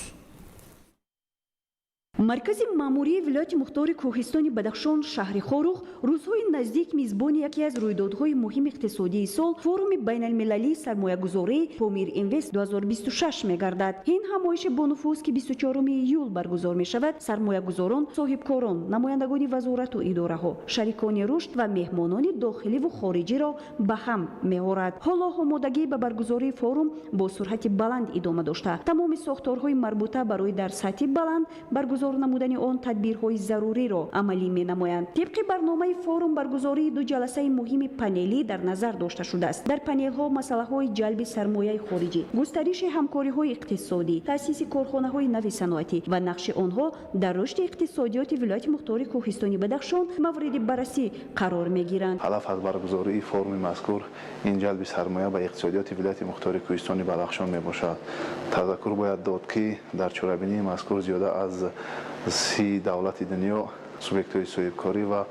Маркази маъмурии вилояти мухтори Кӯҳистони Бадахшон, шаҳри Хоруғ, рӯзҳои наздик мизбони яке аз рӯйдодҳои муҳими иқтисодии сол, форуми байналмилалии сармоягузорӣ Помир Инвест 2026 мегардад. Ин ҳамоиши бонуфуз, ки 24 июл баргузор мешавад, сармоягузорон, соҳибкорон, намояндагони вазорату идораҳо, шарикони рушд ва меҳмонони дохиливу хориҷиро ба ҳам меорад. Ҳоло омодагӣ ба баргузории форум бо суръати баланд идома дошта, тамоми сохторҳои марбута барои дар сатҳи баланд баргузор намудани он тадбирҳои заруриро амалӣ менамоянд. Тибқи барномаи форум, баргузории ду ҷаласаи муҳими панелӣ дар назар дошта шудааст. Дар панелҳо масъалаҳои ҷалби сармояи хориҷӣ, густариши ҳамкориҳои иқтисодӣ, таъсиси корхонаҳои нави саноатӣ ва нақши онҳо дар рушди иқтисодиёти вилояти мухтори Кӯҳистони Бадахшон мавриди баррасӣ қарор мегиранд. Ҳадаф аз баргузории форуми мазкур ин ҷалби сармоя ба иқтисодиёти вилояти мухтори Кӯҳистони Бадахшон мебошад. Тазаккур бояд дод, ки дар чорабинии мазкур зиёда аз 30 давлати дунё субъектҳои соҳибкорӣ ва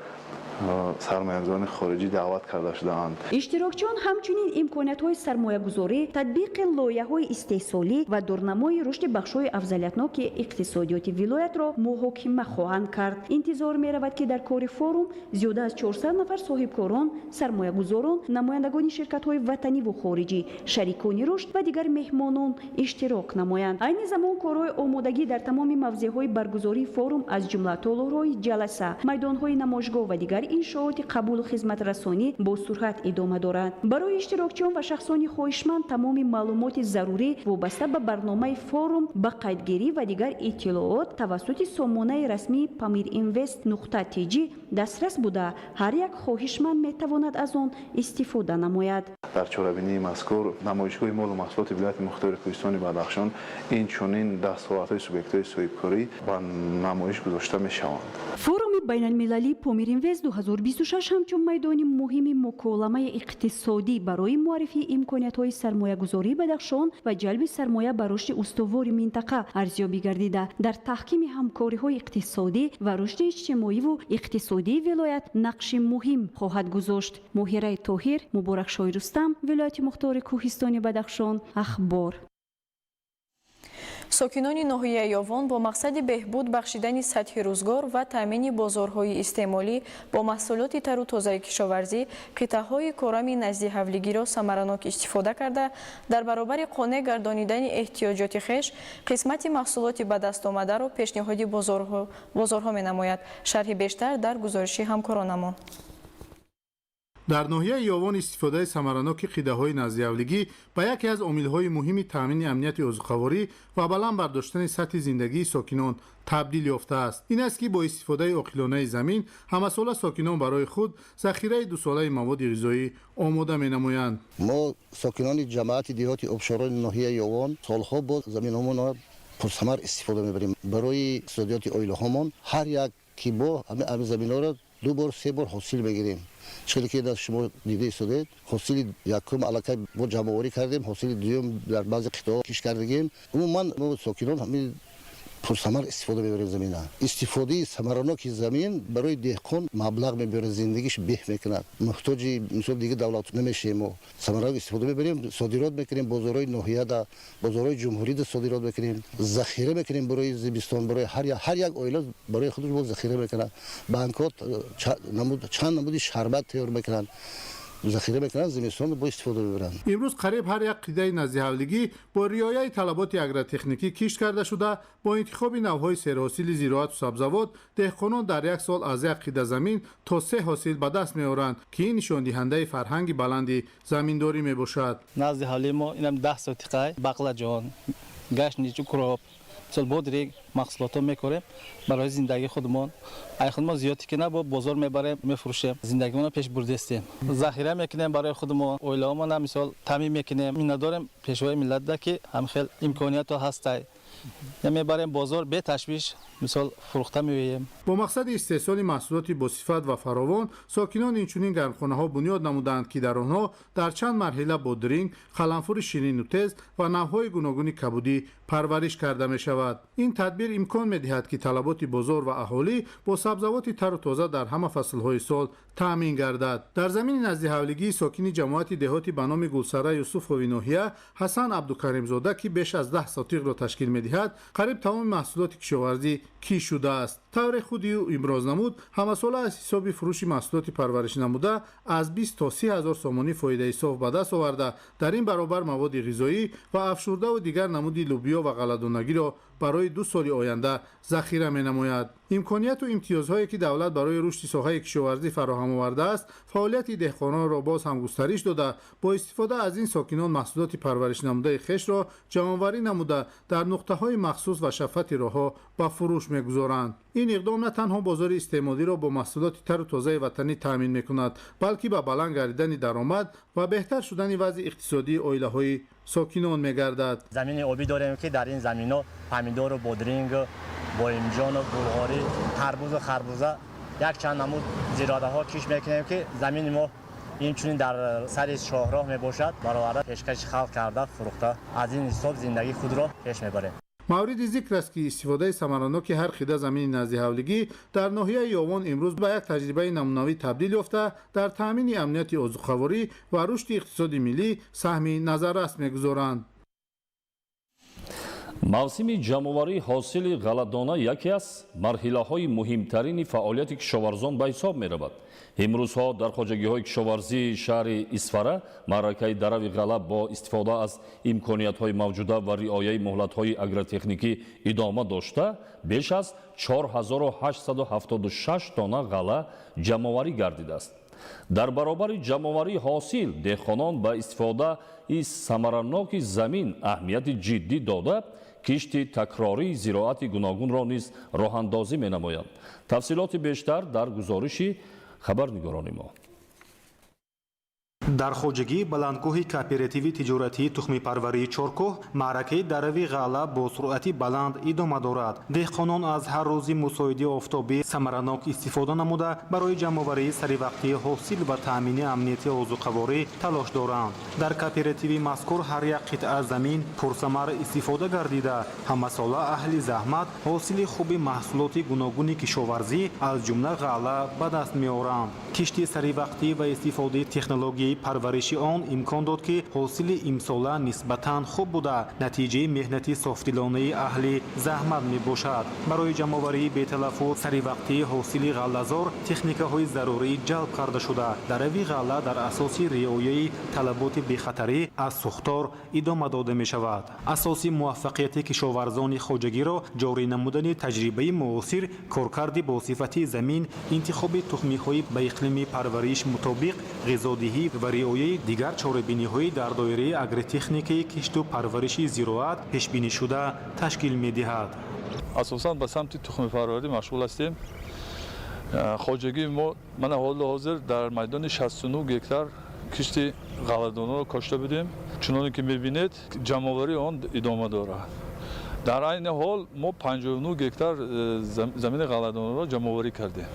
сармоягузорони хориҷӣ даъват карда шудаанд. Иштирокчиён ҳамчунин имкониятҳои сармоягузорӣ, татбиқи лоиҳаҳои истеҳсолӣ ва дурнамои рушди бахшҳои афзалиятноки иқтисодиёти вилоятро муҳокима хоҳанд кард. Интизор меравад, ки дар кори форум зиёда аз 400 нафар соҳибкорон, сармоягузорон, намояндагони ширкатҳои ватаниву хориҷӣ, шарикони рушд ва дигар меҳмонон иштирок намоянд. Айни замон корҳои омодагӣ дар тамоми мавзеъҳои баргузории форум, аз ҷумла толорҳои ҷаласа, майдонҳои намоишгоҳ ва дигар иншооти қабулу хизматрасонӣ бо суръат идома доранд. Барои иштирокчиён ва шахсони хоҳишманд тамоми маълумоти зарурӣ вобаста ба барномаи форум, ба қайдгирӣ ва дигар иттилоот тавассути сомонаи расмии pamirinvest.tj дастрас буда, ҳар як хоҳишманд метавонад аз он истифода намояд. Дар чорабинии мазкур намоишгоҳи молу маҳсулоти вилояти мухтори Кӯҳистони Бадахшон, инчунин дастовардҳои субъектҳои соҳибкорӣ ба намоиш гузошта мешаванд. Форуми байналмилалии Помир Инвест 2026 ҳамчун майдони муҳими муколамаи иқтисодӣ барои муаррифии имкониятҳои сармоягузории Бадахшон ва ҷалби сармоя ба рушди устувори минтақа арзёбӣ гардида, дар таҳкими ҳамкориҳои иқтисодӣ ва рушди иҷтимоиву иқтисодии вилоят нақши муҳим хоҳад гузошт. Моҳираи Тоҳир, Муборакшоҳи Рустам, вилояти мухтори Кӯҳистони Бадахшон, Ахбор. Сокинони ноҳияи Ёвон бо мақсади беҳбуд бахшидани сатҳи рӯзгор ва таъмини бозорҳои истеъмолӣ бо маҳсулоти тару тозаи кишоварзӣ, қитъаҳои корами наздиҳавлигиро самаранок истифода карда, дар баробари қонеъ гардонидани эҳтиёҷоти хеш, қисмати маҳсулоти ба даст омадаро пешниҳоди бозорҳо менамояд. Шарҳи бештар дар гузориши ҳамкоронамон. Дар ноҳияи Ёвон истифодаи самараноки қитъаҳои наздиҳавлигӣ ба яке аз омилҳои муҳими таъмини амнияти озуқаворӣ ва баланд бардоштани сатҳи зиндагии сокинон табдил ёфтааст. Ин аст, ки бо истифодаи оқилонаи замин ҳамасола сокинон барои худ захираи дусолаи маводи ғизоӣ омода менамоянд. Мо, сокинони ҷамоати деҳоти Обшорони ноҳияи Ёвон, солҳо боз заминҳомонро пурсамар истифода мебарем. Барои иқтисодиёти оилаҳомон ҳар як ки бо ҳамин заминҳоро ду бор, се бор ҳосил мегирем. Чизе ки дар шумо дида истодед, ҳосили якум аллакай мо ҷамъоварӣ кардем, ҳосили дуюм дар баъзе қитъаҳо кишт кардагем. Умуман мо сокинон ҳамин пурсамар истифода мебарем замина. Истифодаи самараноки замин барои деҳқон маблағ мебиёрад, зиндагиш беҳ мекунад. Муҳтоҷи мисол дигар давлат намешавем. Мо самаранок истифода мебарем, содирот мекунем бозорҳои ноҳияда, бозорҳои ҷумҳурида содирот мекунем, захира мекунем барои зимистон, барои ҳар як оила барои худаш боз захира мекунад. Банкҳо чанд намуди шарбат тайёр мекунанд, захира мекунанд, зимистон бо истифода мебаранд. Имрӯз қариб ҳар як қитъаи наздиҳавлигӣ бо риояи талаботи агротехникӣ кишт карда шуда, бо интихоби навъҳои серҳосили зироату сабзавот деҳқонон дар як сол аз як қитъа замин то се ҳосил ба даст меоранд, ки ин нишондиҳандаи фарҳанги баланди заминдорӣ мебошад. Назди ҳавлии мо инам 10 сотиқай бақлаҷон, гашнич, укроп, мисол бодринг маҳсулотҳо мекорем барои зиндагии худмон. Ай худмон зиёдтӣ ки на, бо бозор мебарем, мефурӯшем, зиндагимонро пеш бурдестем, захира мекунем барои худмон, оилаҳомона мисол таъмин мекунем. Миннатдорем пешвои миллатда, ки ҳамхел имкониятҳо ҳастай, мебарем бозор, беташвиш мисол фурӯхта меоем. Бо мақсади истеҳсоли маҳсулоти босифат ва фаровон сокинон инчунин гармхонаҳо бунёд намуданд, ки дар онҳо дар чанд марҳила бодринг, қаламфури ширину тез ва навъҳои гуногуни кабудӣ парвариш карда мешавад. Ин тадбир имкон медиҳад, ки талаботи бозор ва аҳолӣ бо сабзавоти тару тоза дар ҳама фаслҳои сол таъмин гардад. Дар замини наздиҳавлигии сокини ҷамоати деҳоти ба номи Гулсара Юсуфови ноҳия Ҳасан Абдукаримзода, ки беш аз 10 сотиқро ташкил медиҳад, қариб тамоми маҳсулоти кишоварзӣ кишт шудааст. Тавре худи ӯ имроз намуд, ҳамасола аз ҳисоби фурӯши маҳсулоти парвариш намуда аз 20 то 30 ҳазор сомонӣ фоидаи соф ба даст оварда, дар ин баробар маводи ғизоӣ ва афшурдаву дигар намуди лӯбиё ва ғалладонагиро барои 2 соли оянда захира менамояд. Имконияту имтиёзҳое, ки давлат барои рушди соҳаи кишоварзӣ фароҳам овардааст, фаъолияти деҳқононро боз ҳам густариш дода, бо истифода аз ин сокинон маҳсулоти парваришнамудаи хешро ҷамъоварӣ намуда, дар нуқтаҳои махсус ва шафати роҳҳо ба фурӯш мегузоранд. Ин иқдом на танҳо бозори истеъмолиро бо маҳсулоти тару тозаи ватанӣ таъмин мекунад, балки ба баланд гардидани даромад ва беҳтар шудани вазъи иқтисодии оилаҳои сокинон мегардад. Замини обӣ дорем, ки дар ин заминҳо помидору бодринг, боимҷону булғорӣ, тарбузу харбуза, якчанд намуд зироатҳо кишт мекунем, ки замини мо инчунин дар сари шоҳроҳ мебошад, бароварда пешкаши халқ карда, фурӯхта, аз ин ҳисоб зиндагии худро пеш мебарем. Мавриди зикр аст, ки истифодаи самараноки ҳар қитъа замини наздиҳавлигӣ дар ноҳияи Ёвон имрӯз ба як таҷрибаи намунавӣ табдил ёфта, дар таъмини амнияти озуқаворӣ ва рушди иқтисоди миллӣ саҳми назаррас мегузоранд. Мавсими ҷамъоварии ҳосили ғалладона яке аз марҳилаҳои муҳимтарини фаъолияти кишоварзон ба ҳисоб меравад. Имрӯзҳо дар хоҷагиҳои кишоварзии шаҳри Исфара маъракаи дарави ғалла бо истифода аз имкониятҳои мавҷуда ва риояи муҳлатҳои агротехникӣ идома дошта, беш аз 4876 тонна ғалла ҷамъоварӣ гардидааст. Дар баробари ҷамъоварии ҳосил деҳқонон ба истифодаи самараноки замин аҳамияти ҷиддӣ дода, кишти такрории зироати гуногунро низ роҳандозӣ менамоянд. Тафсилоти бештар дар гузориши хабарнигорони мо. Дар хоҷагии баландкӯҳи кооперативи тиҷоратии тухмипарварии Чоркӯҳ маъракаи дарави ғалла бо суръати баланд идома дорад. Деҳқонон аз ҳар рӯзи мусоиди офтобӣ самаранок истифода намуда, барои ҷамъоварии саривақтии ҳосил ва таъмини амнияти озуқаворӣ талош доранд. Дар кооперативи мазкур ҳар як қитъа замин пурсамар истифода гардида, ҳамасола аҳли заҳмат ҳосили хуби маҳсулоти гуногуни кишоварзӣ, аз ҷумла ғалла, ба даст меоранд. Кишти саривақтӣ ва истифодаи технологияи парвариши он имкон дод, ки ҳосили имсола нисбатан хуб буда, натиҷаи меҳнати софдилонаи аҳли заҳмат мебошад. Барои ҷамъоварии беталафу саривақтии ҳосили ғаллазор техникаҳои зарурӣ ҷалб карда шуда, дарави ғалла дар асоси риояи талаботи бехатарӣ аз сӯхтор идома дода мешавад. Асоси муваффақияти кишоварзони хоҷагиро ҷорӣ намудани таҷрибаи муосир, коркарди босифати замин, интихоби тухмиҳои ба иқлими парвариш мутобиқ, ғизодиҳӣ ва риояи дигар чорабиниҳои дар доираи агротехникаи кишту парвариши зироат пешбинишуда ташкил медиҳад. Асосан ба самти тухмипарварӣ машғул ҳастем. Хоҷагии мо мана ҳоло ҳозир дар майдони 69 гектар кишти ғалладонаро кошта будем. Чуноне ки мебинед, ҷамъоварии он идома дорад. Дар айни ҳол мо 59 гектар замини ғалладонаро ҷамъоварӣ кардем.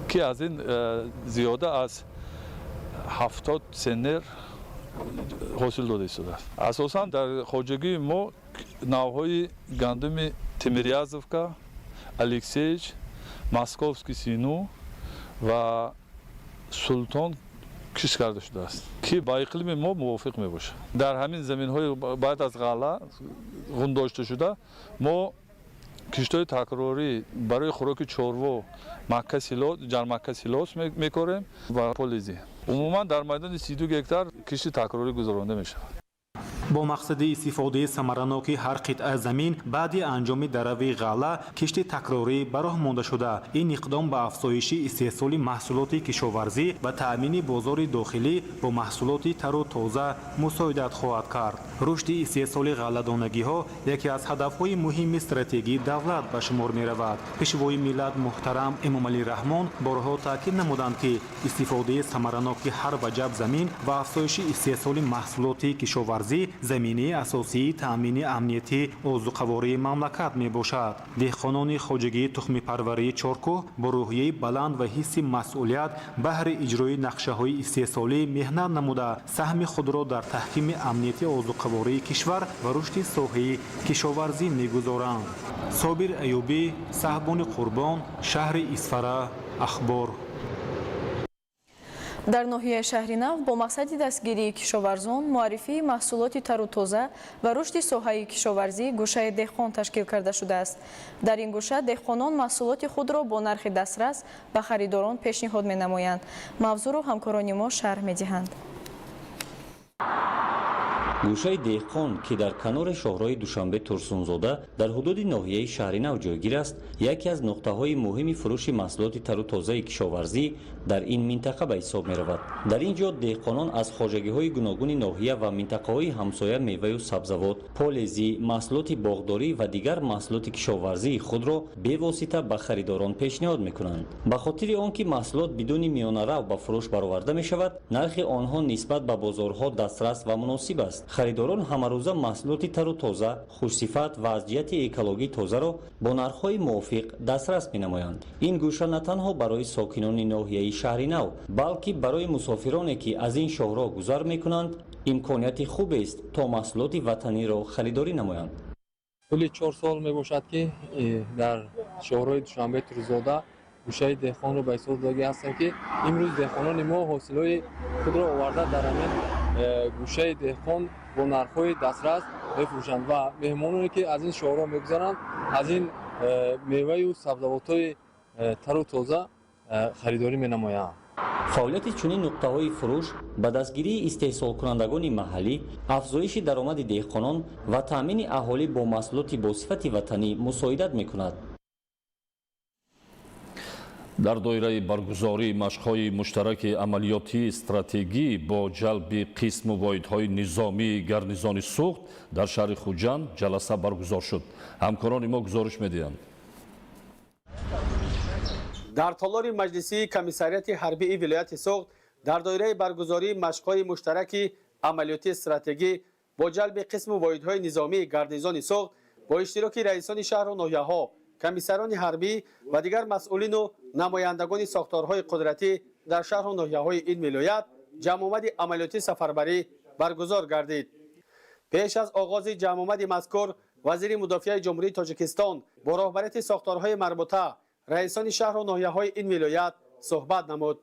Ки аз ин зиёда аз 70 центнер ҳосил дода истодааст. Асосан дар хоҷагии мо навъҳои гандуми Тимирязевка, Алексеевич, Московский сину ва Султон кишт карда шудааст, ки ба иқлими мо мувофиқ мебошад. Дар ҳамин заминҳои баъд аз ғалла ғундошта шуда мо киштҳои такрорӣ барои хӯроки чорво макка силос, ҷармакка силос мекорем ва полези. Умуман дар майдони 32 гектар кишти такрорӣ гузаронда мешавад. Бо мақсади истифодаи самараноки ҳар қитъа замин баъди анҷоми дарави ғалла кишти такрорӣ ба роҳ монда шуда, ин иқдом ба афзоиши истеҳсоли маҳсулоти кишоварзӣ ва таъмини бозори дохилӣ бо маҳсулоти тару тоза мусоидат хоҳад кард. Рушди истеҳсоли ғалладонагиҳо яке аз ҳадафҳои муҳими стратегии давлат ба шумор меравад. Пешвои миллат муҳтарам Эмомалӣ Раҳмон борҳо таъкид намуданд, ки истифодаи самараноки ҳар ваҷаб замин ва афзоиши истеҳсоли маҳсулоти кишоварзӣ заминаи асосии таъмини амнияти озуқавории мамлакат мебошад. Деҳқонони хоҷагии тухмипарварии Чоркӯҳ бо рӯҳияи баланд ва ҳисси масъулият баҳри иҷрои нақшаҳои истеҳсолӣ меҳнат намуда, саҳми худро дар таҳкими амнияти озуқавории кишвар ва рушди соҳаи кишоварзӣ мегузоранд. Собир Аюбӣ, Саҳбони Қурбон, шаҳри Исфара, Ахбор. Дар ноҳияи Шаҳринав бо мақсади дастгирии кишоварзон, муаррифии маҳсулоти тару тоза ва рушди соҳаи кишоварзӣ гӯшаи деҳқон ташкил карда шудааст. Дар ин гӯша деҳқонон маҳсулоти худро бо нархи дастрас ба харидорон пешниҳод менамоянд. Мавзӯъро ҳамкорони мо шарҳ медиҳанд. Гӯшаи деҳқон, ки дар канори шоҳроҳи Душанбе Турсунзода дар ҳудуди ноҳияи Шаҳринав ҷойгир аст, яке аз нуқтаҳои муҳими фурӯши маҳсулоти тару тозаи кишоварзӣ дар ин минтақа ба ҳисоб меравад. Дар ин ҷо деҳқонон аз хоҷагиҳои гуногуни ноҳия ва минтақаҳои ҳамсоя меваю сабзавот, полезӣ, маҳсулоти боғдорӣ ва дигар маҳсулоти кишоварзии худро бевосита ба харидорон пешниҳод мекунанд. Ба хотири он ки маҳсулот бидуни миёнарав ба фурӯш бароварда мешавад, нархи онҳо нисбат ба бозорҳо дастрас ва муносиб аст. Харидорон ҳамарӯза маҳсулоти тару тоза, хушсифат ва аз ҷиҳати экологӣ тозаро бо нархҳои мувофиқ дастрас менамоянд. Ин гӯша на танҳо барои сокинони ноҳияи Шаҳринав, балки барои мусофироне, ки аз ин шоҳроҳ гузар мекунанд, имконияти хубест, то маҳсулоти ватаниро харидорӣ намоянд. Тӯли 4 сол мебошад, ки дар шоҳроҳи Душанбе Турсунзода гӯшаи деҳқонро ба ҳисоб додагӣ ҳастем, ки имрӯз деҳқонони мо ҳосилҳои худро оварда дар ҳамин гӯшаи деҳқон бо нархҳои дастрас мефурӯшанд ва меҳмононе, ки аз ин шоҳроҳ мегузаранд, аз ин меваю сабзавотҳои тару тоза харидорӣ менамоянд. Фаъолияти чунин нуқтаҳои фурӯш ба дастгирии истеҳсолкунандагони маҳаллӣ, афзоиши даромади деҳқонон ва таъмини аҳолӣ бо маҳсулоти босифати ватанӣ мусоидат мекунад. Дар доираи баргузории машқҳои муштараки амалиётии стратегӣ бо ҷалби қисму воҳидҳои низомии гарнизони Суғд дар шаҳри Хуҷанд ҷаласа баргузор шуд. Ҳамкорони мо гузориш медиҳанд. Дар толори маҷлисии комиссариати ҳарбии вилояти Суғд дар доираи баргузории машқҳои муштараки амалиётии стратегӣ бо ҷалби қисму воҳидҳои низомии гарнизони Суғд бо иштироки раисони шаҳру ноҳияҳо, комиссарони ҳарбӣ ва дигар масъулину намояндагони сохторҳои қудратӣ дар шаҳру ноҳияҳои ин вилоят ҷамъомади амалиётии сафарбарӣ баргузор гардид. Пеш аз оғози ҷамъомади мазкур вазири мудофиаи Ҷумҳурии Тоҷикистон бо роҳбарияти сохторҳои марбута, раисони шаҳру ноҳияҳои ин вилоят суҳбат намуд.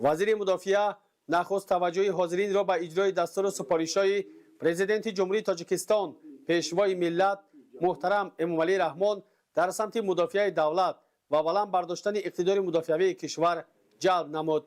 Вазири мудофиа нахуст таваҷҷӯҳи ҳозиринро ба иҷрои дастуру супоришҳои Президенти Ҷумҳурии Тоҷикистон, Пешвои миллат муҳтарам Эмомалӣ Раҳмон дар самти мудофиаи давлат ва баланд бардоштани иқтидори мудофиавии кишвар ҷалб намуд.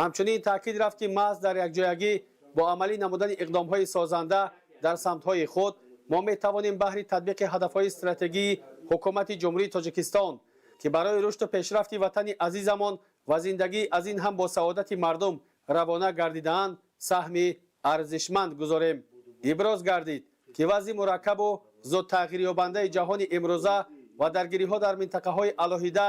Ҳамчунин таъкид рафт, ки маҳз дар якҷоягӣ бо амалӣ намудани иқдомҳои созанда дар самтҳои худ мо метавонем баҳри татбиқи ҳадафҳои стратегии ҳукумати Ҷумҳурии Тоҷикистон, ки барои рушду пешрафти ватани азизамон ва зиндагӣ аз ин ҳам бо саодати мардум равона гардидаанд, саҳми арзишманд гузорем. Иброз гардид, ки вазъи мураккабу зудтағйирёбандаи ҷаҳони имрӯза ва даргириҳо дар минтақаҳои алоҳида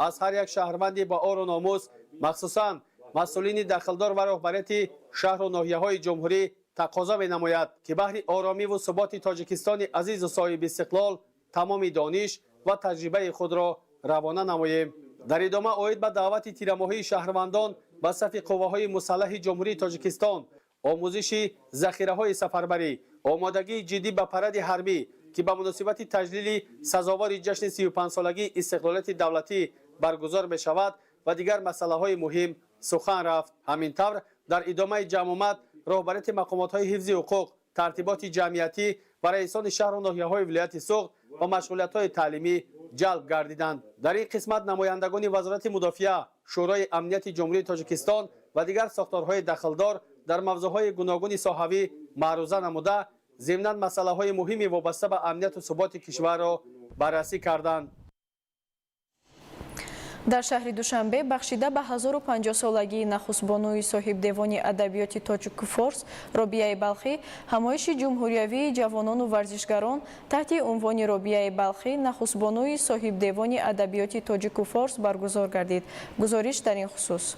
аз ҳар як шаҳрванди ба ору номус, махсусан масъулини дахлдор ва роҳбарияти шаҳру ноҳияҳои ҷумҳурӣ тақозо менамояд, ки баҳри оромиву суботи Тоҷикистони азизу соҳибистиқлол тамоми дониш ва таҷрибаи худро равона намоем. Дар идома оид ба даъвати тирамоҳии шаҳрвандон ба сафи қувваҳои мусаллаҳи Ҷумҳурии Тоҷикистон, омӯзиши захираҳои сафарбарӣ, омодагии ҷиддӣ ба паради ҳарбӣ, ки ба муносибати таҷлили сазовори ҷашни 35-солагии истиқлолияти давлатӣ баргузор мешавад ва дигар масъалаҳои муҳим сухан рафт. Ҳамин тавр, дар идомаи ҷамъомад роҳбарияти мақомотҳои ҳифзи ҳуқуқ, тартиботи ҷамъиятӣ ва раисони шаҳру ноҳияҳои вилояти Суғд ба машғулиятҳои таълимӣ ҷалб гардиданд. Дар ин қисмат намояндагони Вазорати мудофиа, Шӯрои амнияти Ҷумҳурии Тоҷикистон ва дигар сохторҳои дахлдор дар мавзӯъҳои гуногуни соҳавӣ маъруза намуда, зимнан масъалаҳои муҳими вобаста ба амнияту суботи кишварро баррасӣ карданд. Дар шаҳри Душанбе бахшида ба 1050-солагии нахустбонуи соҳибдевони адабиёти тоҷику форс Робияи Балхӣ ҳамоиши ҷумҳуриявии ҷавонону варзишгарон таҳти унвони «Робияи Балхӣ, нахустбонуи соҳибдевони адабиёти тоҷику форс» баргузор гардид. Гузориш дар ин хусус.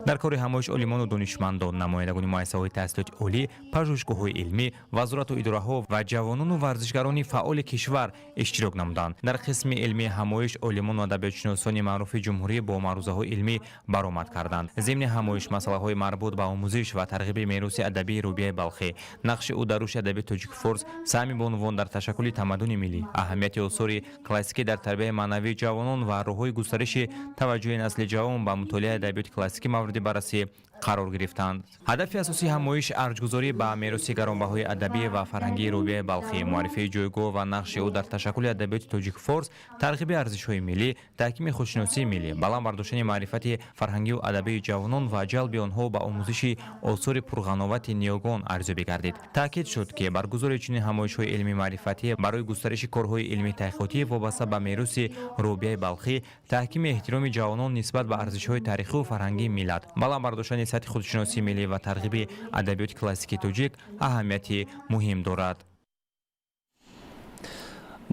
Дар кори ҳамоиш олимону донишмандон, намояндагони муассисаҳои таҳсилоти олӣ, пажӯҳишгоҳҳои илмӣ, вазорату идораҳо ва ҷавонону варзишгарони фаъоли кишвар иштирок намуданд. Дар қисми илмии ҳамоиш олимону адабиётшиносони маъруфи ҷумҳурӣ бо маърузаҳои илмӣ баромад карданд. Зимни ҳамоиш масъалаҳои марбут ба омӯзиш ва тарғиби мероси адабии Рубияи Балхӣ, нақши ӯ дар рушди адабиёти тоҷику форс, саҳми бонувон дар ташаккули тамаддуни миллӣ, аҳамияти осори классикӣ дар тарбияи маънавии ҷавонон ва роҳҳои густариши таваҷҷӯҳи насли ҷавон ба мутолиаи адабиёти классикӣ мавриди баррасӣ қарор гирифтанд. Ҳадафи асосии ҳамоиш арҷгузорӣ ба мероси гаронбаҳои адабӣ ва фарҳангии Рубияи Балхӣ, муаррифии ҷойгоҳ ва нақши ӯ дар ташаккули адабиёти тоҷику форс, тарғиби арзишҳои миллӣ, таҳкими худшиносии миллӣ, баланд бардоштани маърифати фарҳангию адабии ҷавонон ва ҷалби онҳо ба омӯзиши осори пурғановати ниёгон арзёбӣ гардид. Таъкид шуд, ки баргузории чунин ҳамоишҳои илмӣ маърифатӣ барои густариши корҳои илмӣ таҳқиқотӣ вобаста ба мероси Рубияи Балхӣ, таҳкими эҳтироми ҷавонон нисбат ба арзишҳои таърихию фарҳангии миллат, баланд бардоштани сатҳи худшиносии миллӣ ва тарғиби адабиёти классикии тоҷик аҳамияти муҳим дорад.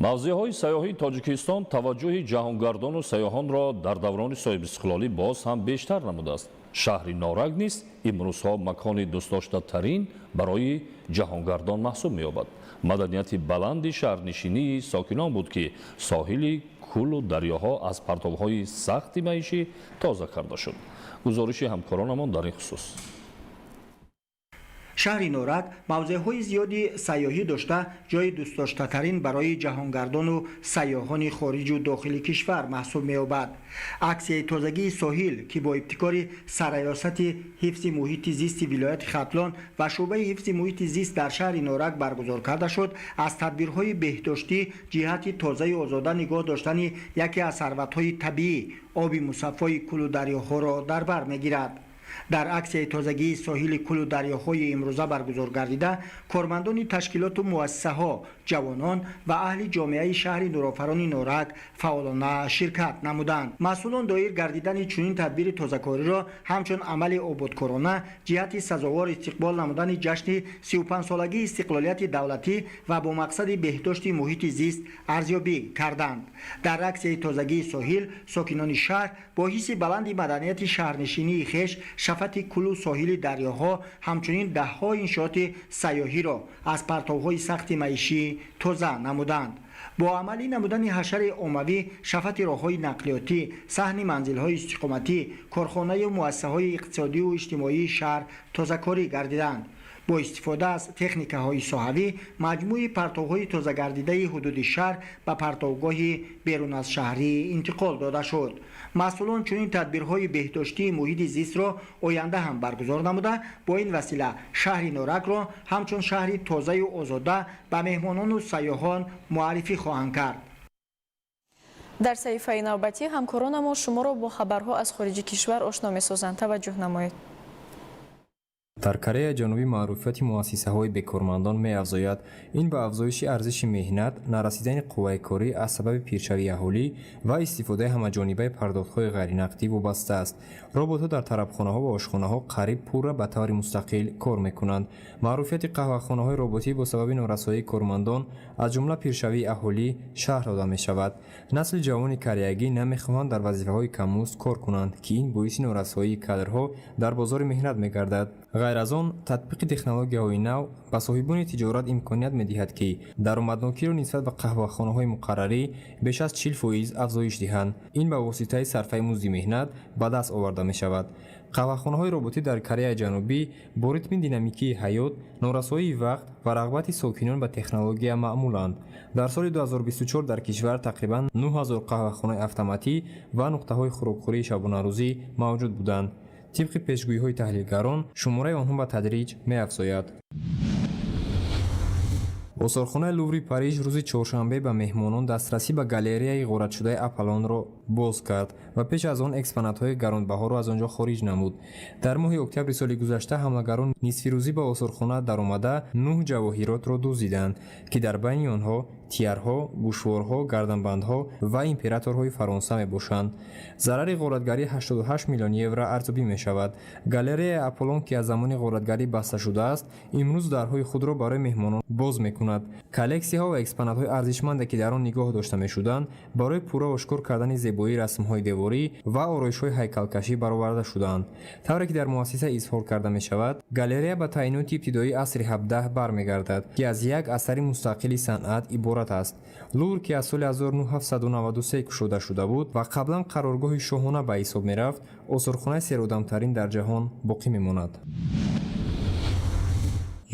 Мавзеъҳои сайёҳии Тоҷикистон таваҷҷӯҳи ҷаҳонгардону сайёҳонро дар даврони соҳибистиқлолӣ боз ҳам бештар намудааст. Шаҳри Норак низ имрӯзҳо макони дӯстдоштатарин барои ҷаҳонгардон маҳсуб меёбад. Маданияти баланди шаҳрнишинии сокинон буд, ки соҳили кӯлу дарёҳо аз партовҳои сахти маишӣ тоза карда шуд. Гузориши ҳамкоронамон дар ин хусус. Шаҳри Норак мавзеъҳои зиёди сайёҳӣ дошта, ҷои дӯстдоштатарин барои ҷаҳонгардону сайёҳони хориҷу дохили кишвар маҳсуб меёбад. Аксияи тозагии соҳил, ки бо ибтикори Сарраёсати ҳифзи муҳити зисти вилояти Хатлон ва шӯъбаи ҳифзи муҳити зист дар шаҳри Норак баргузор карда шуд, аз тадбирҳои беҳдоштӣ ҷиҳати тозаю озода нигоҳ доштани яке аз сарватҳои табиӣ, оби мусаффои кӯлу дарёҳоро дар бар мегирад. Дар аксияи тозагии соҳили кӯлу дарёҳои имрӯза баргузор гардида, кормандони ташкилоту муассисаҳо, ҷавонон ва аҳли ҷомеаи шаҳри нурофарони Норак фаъолона ширкат намуданд. Масъулон доир гардидани чунин тадбири тозакориро ҳамчун амали ободкорона ҷиҳати сазовор истиқбол намудани ҷашни 35-солагии истиқлолияти давлатӣ ва бо мақсади беҳдошти муҳити зист арзёбӣ карданд. Дар аксияи тозагии соҳил сокинони шаҳр бо ҳисси баланди маданияти шаҳрнишинии хеш шафати кӯлу соҳили дарёҳо, ҳамчунин даҳҳо иншооти сайёҳиро аз партовҳои сахти маишӣ тоза намуданд. Бо амалӣ намудани ҳашари оммавӣ шафати роҳҳои нақлиётӣ, саҳни манзилҳои истиқоматӣ, корхонаю муассисаҳои иқтисодию иҷтимоии шаҳр тозакорӣ гардиданд. Бо истифода аз техникаҳои соҳавӣ маҷмӯи партовҳои тозагардидаи ҳудуди шаҳр ба партовгоҳи берун аз шаҳрӣ интиқол дода шуд. Масъулон чунин тадбирҳои беҳдоштии муҳити зистро оянда ҳам баргузор намуда, бо ин васила шаҳри Норакро ҳамчун шаҳри тозаю озода ба меҳмонону сайёҳон муаррифӣ хоҳанд кард. Дар саҳифаи навбатӣ ҳамкоронамон шуморо бо хабарҳо аз хориҷи кишвар ошно месозанд. Таваҷҷӯҳ намоед. Дар Кореяи Ҷанубӣ маъруфияти муассисаҳои бекормандон меафзояд. Ин ба афзоиши арзиши меҳнат, нарасидани қувваи корӣ аз сабаби пиршавии аҳолӣ ва истифодаи ҳамаҷонибаи пардохтҳои ғайринақдӣ вобаста аст. Роботҳо дар тарабхонаҳо ва ошхонаҳо қариб пурра ба таври мустақил кор мекунанд. Маъруфияти қаҳвахонаҳои роботӣ бо сабаби норасоии кормандон, аз ҷумла пиршавии аҳолӣ, шарҳ дода мешавад. Насли ҷавони кореягӣ намехоҳанд дар вазифаҳои каммузд кор кунанд, ки ин боиси норасоии кадрҳо дар бозори меҳнат мегардад. Ғайр аз он, татбиқи технологияҳои нав ба соҳибони тиҷорат имконият медиҳад, ки даромаднокиро нисбат ба қаҳвахонаҳои муқаррарӣ беш аз 40% афзоиш диҳанд. Ин ба воситаи сарфаи музди меҳнат ба даст оварда мешавад. Қаҳвахонаҳои роботӣ дар Кореяи Ҷанубӣ бо ритми динамикии ҳаёт, норасоии вақт ва рағбати сокинон ба технология маъмуланд. Дар соли 2024 дар кишвар тақрибан 9000 қаҳвахонаи автоматӣ ва нуқтаҳои хӯрокхӯрии шабонарӯзӣ мавҷуд буданд. Тибқи пешгӯиҳои таҳлилгарон, шумораи онҳо ба тадриҷ меафзояд. Осорхонаи Луври Париж рӯзи чоршанбе ба меҳмонон дастрасӣ ба галереяи ғоратшудаи Аполлонро боз кард ва пеш аз он экспонатҳои гаронбаҳоро аз он ҷо хориҷ намуд. Дар моҳи октябри соли гузашта ҳамлагарон нисфирӯзӣ ба осорхона даромада нӯҳ ҷавоҳиротро дуздиданд, ки дар байни онҳо тиярҳо, гӯшворҳо, гарданбандҳо ва императорҳои Фаронса мебошанд. Зарари ғоратгарӣ 88 миллион евро арзёбӣ мешавад. Галереяи Аполлон, ки аз замони ғоратгарӣ баста шудааст, имрӯз дарҳои худро барои меҳмонон боз мекунад. Коллексияҳо ва экспонатҳои арзишманде, ки дар он нигоҳ дошта мешуданд, барои пурра ошкор кардани зебоии расмҳои деворӣ ва ороишҳои ҳайкалкашӣ бароварда шудаанд. Тавре ки дар муассиса изҳор карда мешавад, галерея ба таъйиноти ибтидоии асри 17 бармегардад, ки аз як асари мустақили санъат иборат аст. Лувр, ки аз соли 1793 кушода шуда буд ва қаблан қароргоҳи шоҳона ба ҳисоб мерафт, осорхонаи серодамтарин дар ҷаҳон боқӣ мемонад.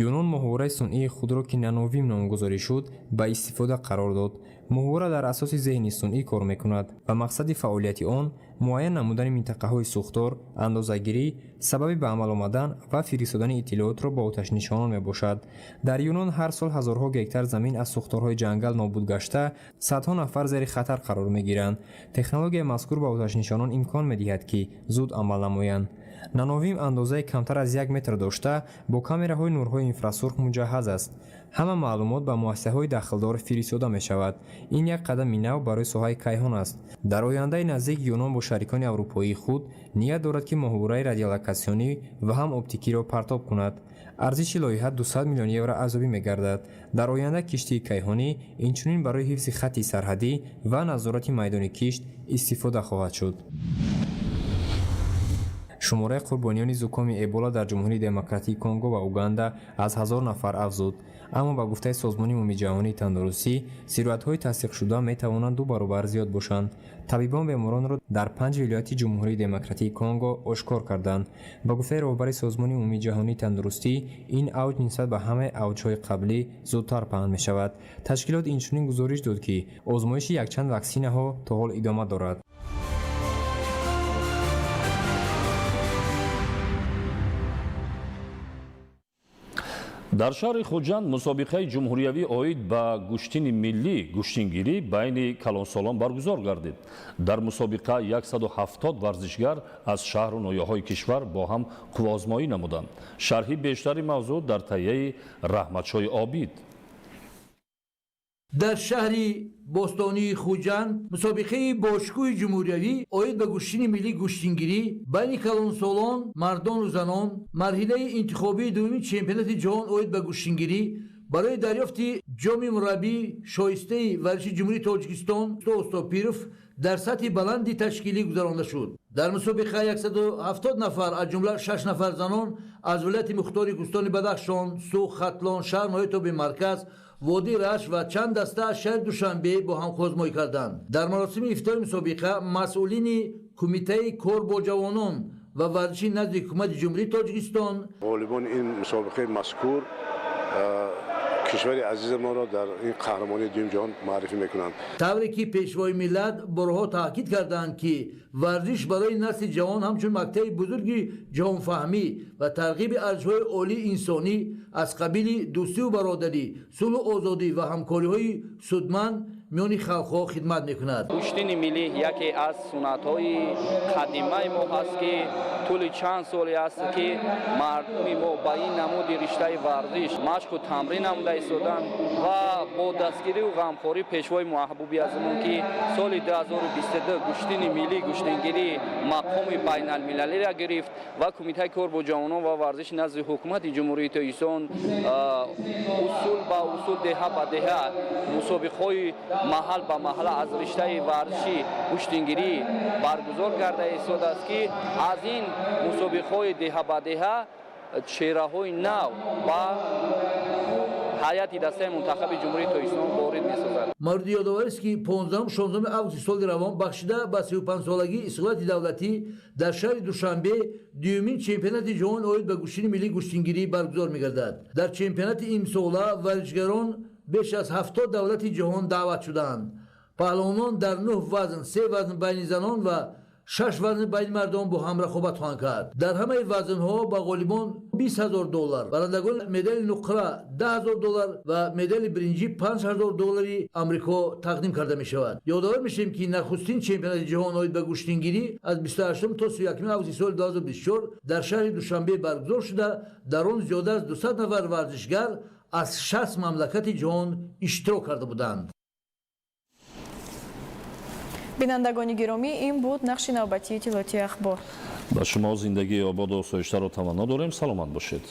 Юнон моҳвораи сунъии худро, ки Нановим номгузорӣ шуд, ба истифода қарор дод. Моҳвора дар асоси зеҳни сунъӣ кор мекунад ва мақсади фаъолияти он муайян намудани минтақаҳои сӯхтор, андозагирӣ, сабаби ба амал омадан ва фиристодани иттилоотро ба оташнишонон мебошад. Дар Юнон ҳар сол ҳазорҳо гектар замин аз сӯхторҳои ҷангал нобуд гашта, садҳо нафар зери хатар қарор мегиранд. Технологияи мазкур ба оташнишонон имкон медиҳад, ки зуд амал намоянд. Нановим андозаи камтар аз як метр дошта, бо камераҳои нурҳои инфрасурх муҷаҳҳаз аст. Ҳама маълумот ба муассисаҳои дахлдор фиристода мешавад. Ин як қадами нав барои соҳаи кайҳон аст. Дар ояндаи наздик Юнон бо шарикони аврупоии худ ният дорад, ки моҳвораи радиолокатсионӣ ва ҳам оптикиро партоб кунад. Арзиши лоиҳа 200 миллион евро арзёбӣ мегардад. Дар оянда киштии кайҳонӣ инчунин барои ҳифзи хатти сарҳадӣ ва назорати майдони кишт истифода хоҳад шуд. Шумораи қурбониёни зукоми Эбола дар Ҷумҳурии Демократии Конго ва Уганда аз 1000 нафар афзуд. Аммо ба гуфтаи Созмони Умумиҷаҳонии тандурустӣ, сироятҳои тасдиқшуда метавонанд ду баробар зиёд бошанд. Табибон беморонро дар панҷ вилояти Ҷумҳурии Демократии Конго ошкор карданд. Ба гуфтаи роҳбари Созмони Умумиҷаҳонии тандурустӣ, ин авҷ нисбат ба ҳамаи авҷҳои қаблӣ зудтар паҳн мешавад. Ташкилот инчунин гузориш дод, ки озмоиши якчанд ваксинаҳо то ҳол идома дорад. Дар шаҳри Хуҷанд мусобиқаи ҷумҳуриявӣ оид ба гӯштини миллӣ гӯштингирӣ байни калонсолон баргузор гардид. Дар мусобиқа 170 варзишгар аз шаҳру ноҳияҳои кишвар бо ҳам қувваозмоӣ намуданд. Шарҳи бештари мавзӯъ дар таҳияи Раҳматшоҳи Обид. Дар шаҳри бостонии Хуҷанд мусобиқаи бошкӯҳи ҷумҳуриявӣ оид ба гӯштини миллӣ гӯштингирӣ байни калонсолон, мардону занон, марҳилаи интихобии дуюми чемпионати ҷаҳон оид ба гӯштингирӣ барои дарёфти ҷоми мураббии шоистаи варзиши Ҷумҳурии Тоҷикистон Остопиров дар сатҳи баланди ташкилӣ гузаронда шуд. Дар мусобиқа 170 нафар, аз ҷумла 6 нафар занон, аз вилояти мухтори Кӯҳистони Бадахшон, Суғд, Хатлон, шаҳр, ноҳияи тобеи марказ, водии Рашт ва чанд даста аз шаҳри Душанбе бо ҳам қувваозмоӣ карданд. Дар маросими ифтитоҳи мусобиқа масъулини Кумитаи кор бо ҷавонон ва варзиши назди Ҳукумати Ҷумҳурии Тоҷикистон ғолибони ин мусобиқаи мазкур кишвари азизамонро дар ин қаҳрамонии дуюм ҷаҳон муаррифӣ мекунанд. Тавре ки Пешвои миллат борҳо таъкид карданд, ки варзиш барои насли ҷавон ҳамчун мактаби бузурги ҷаҳонфаҳмӣ ва тарғиби арзишҳои олии инсонӣ аз қабили дӯстию бародарӣ, сулҳу озодӣ ва ҳамкориҳои судманд миёни халқҳо хидмат мекунад. Гӯштини миллӣ яке аз суннатҳои қадимаи мо ҳаст, ки тӯли чанд соле аст, ки мардуми мо ба ин намуди риштаи варзиш машқу тамрин намуда истоданд ва бо дастгирию ғамхории пешвои маҳбуби азимон, ки соли 2022 гӯштини миллӣ гӯштингирӣ мақоми байналмилалиро гирифт ва Кумитаи кор бо ҷавонон ва варзиши назди Ҳукумати Ҷумҳурии Тоҷикистон усул ба усул, деҳа ба деҳа, мусобиқаҳои маҳал ба маҳалла аз риштаи варзиши гӯштингирӣ баргузор карда истодааст, ки аз ин мусобиқаҳои деҳа ба деҳа Чеҳраҳои нав ба ҳайати дастаи мунтахаби Ҷумҳурии Тоҷикистон ворид месозад. Мавриди ёдоварист, ки 15-16 августи соли равон, бахшида ба 35-солагии истиқлолияти давлатӣ, дар шаҳри Душанбе дуюмин чемпионати ҷаҳон оид ба гӯштини миллии гӯштингирӣ баргузор мегардад. Дар чемпионати имсола варзишгарон беш аз 70 давлати ҷаҳон даъват шудаанд. Паҳлавонон дар нӯҳ вазн, се вазн байни занон ва шаш вазн байни мардон, бо ҳам рақобат хоҳанд кард. Дар ҳамаи вазнҳо ба ғолибон 20 000 доллар, барандагони медали нуқра 10 000 доллар ва медали биринҷӣ 5000 доллари Амрико тақдим карда мешавад. Ёдовар мешавем, ки нахустин чемпионати ҷаҳон оид ба гӯштингирӣ аз 28 то 31 августи соли 2024 дар шаҳри Душанбе баргузор шуда, дар он зиёда аз 200 нафар варзишгар аз 60 мамлакати ҷаҳон иштирок карда буданд. Бинандагони гиромӣ, ин буд нашри навбатии иттилоотии «Ахбор». Ба шумо зиндагии ободу осоиштаро таманно дорем. Саломат бошед.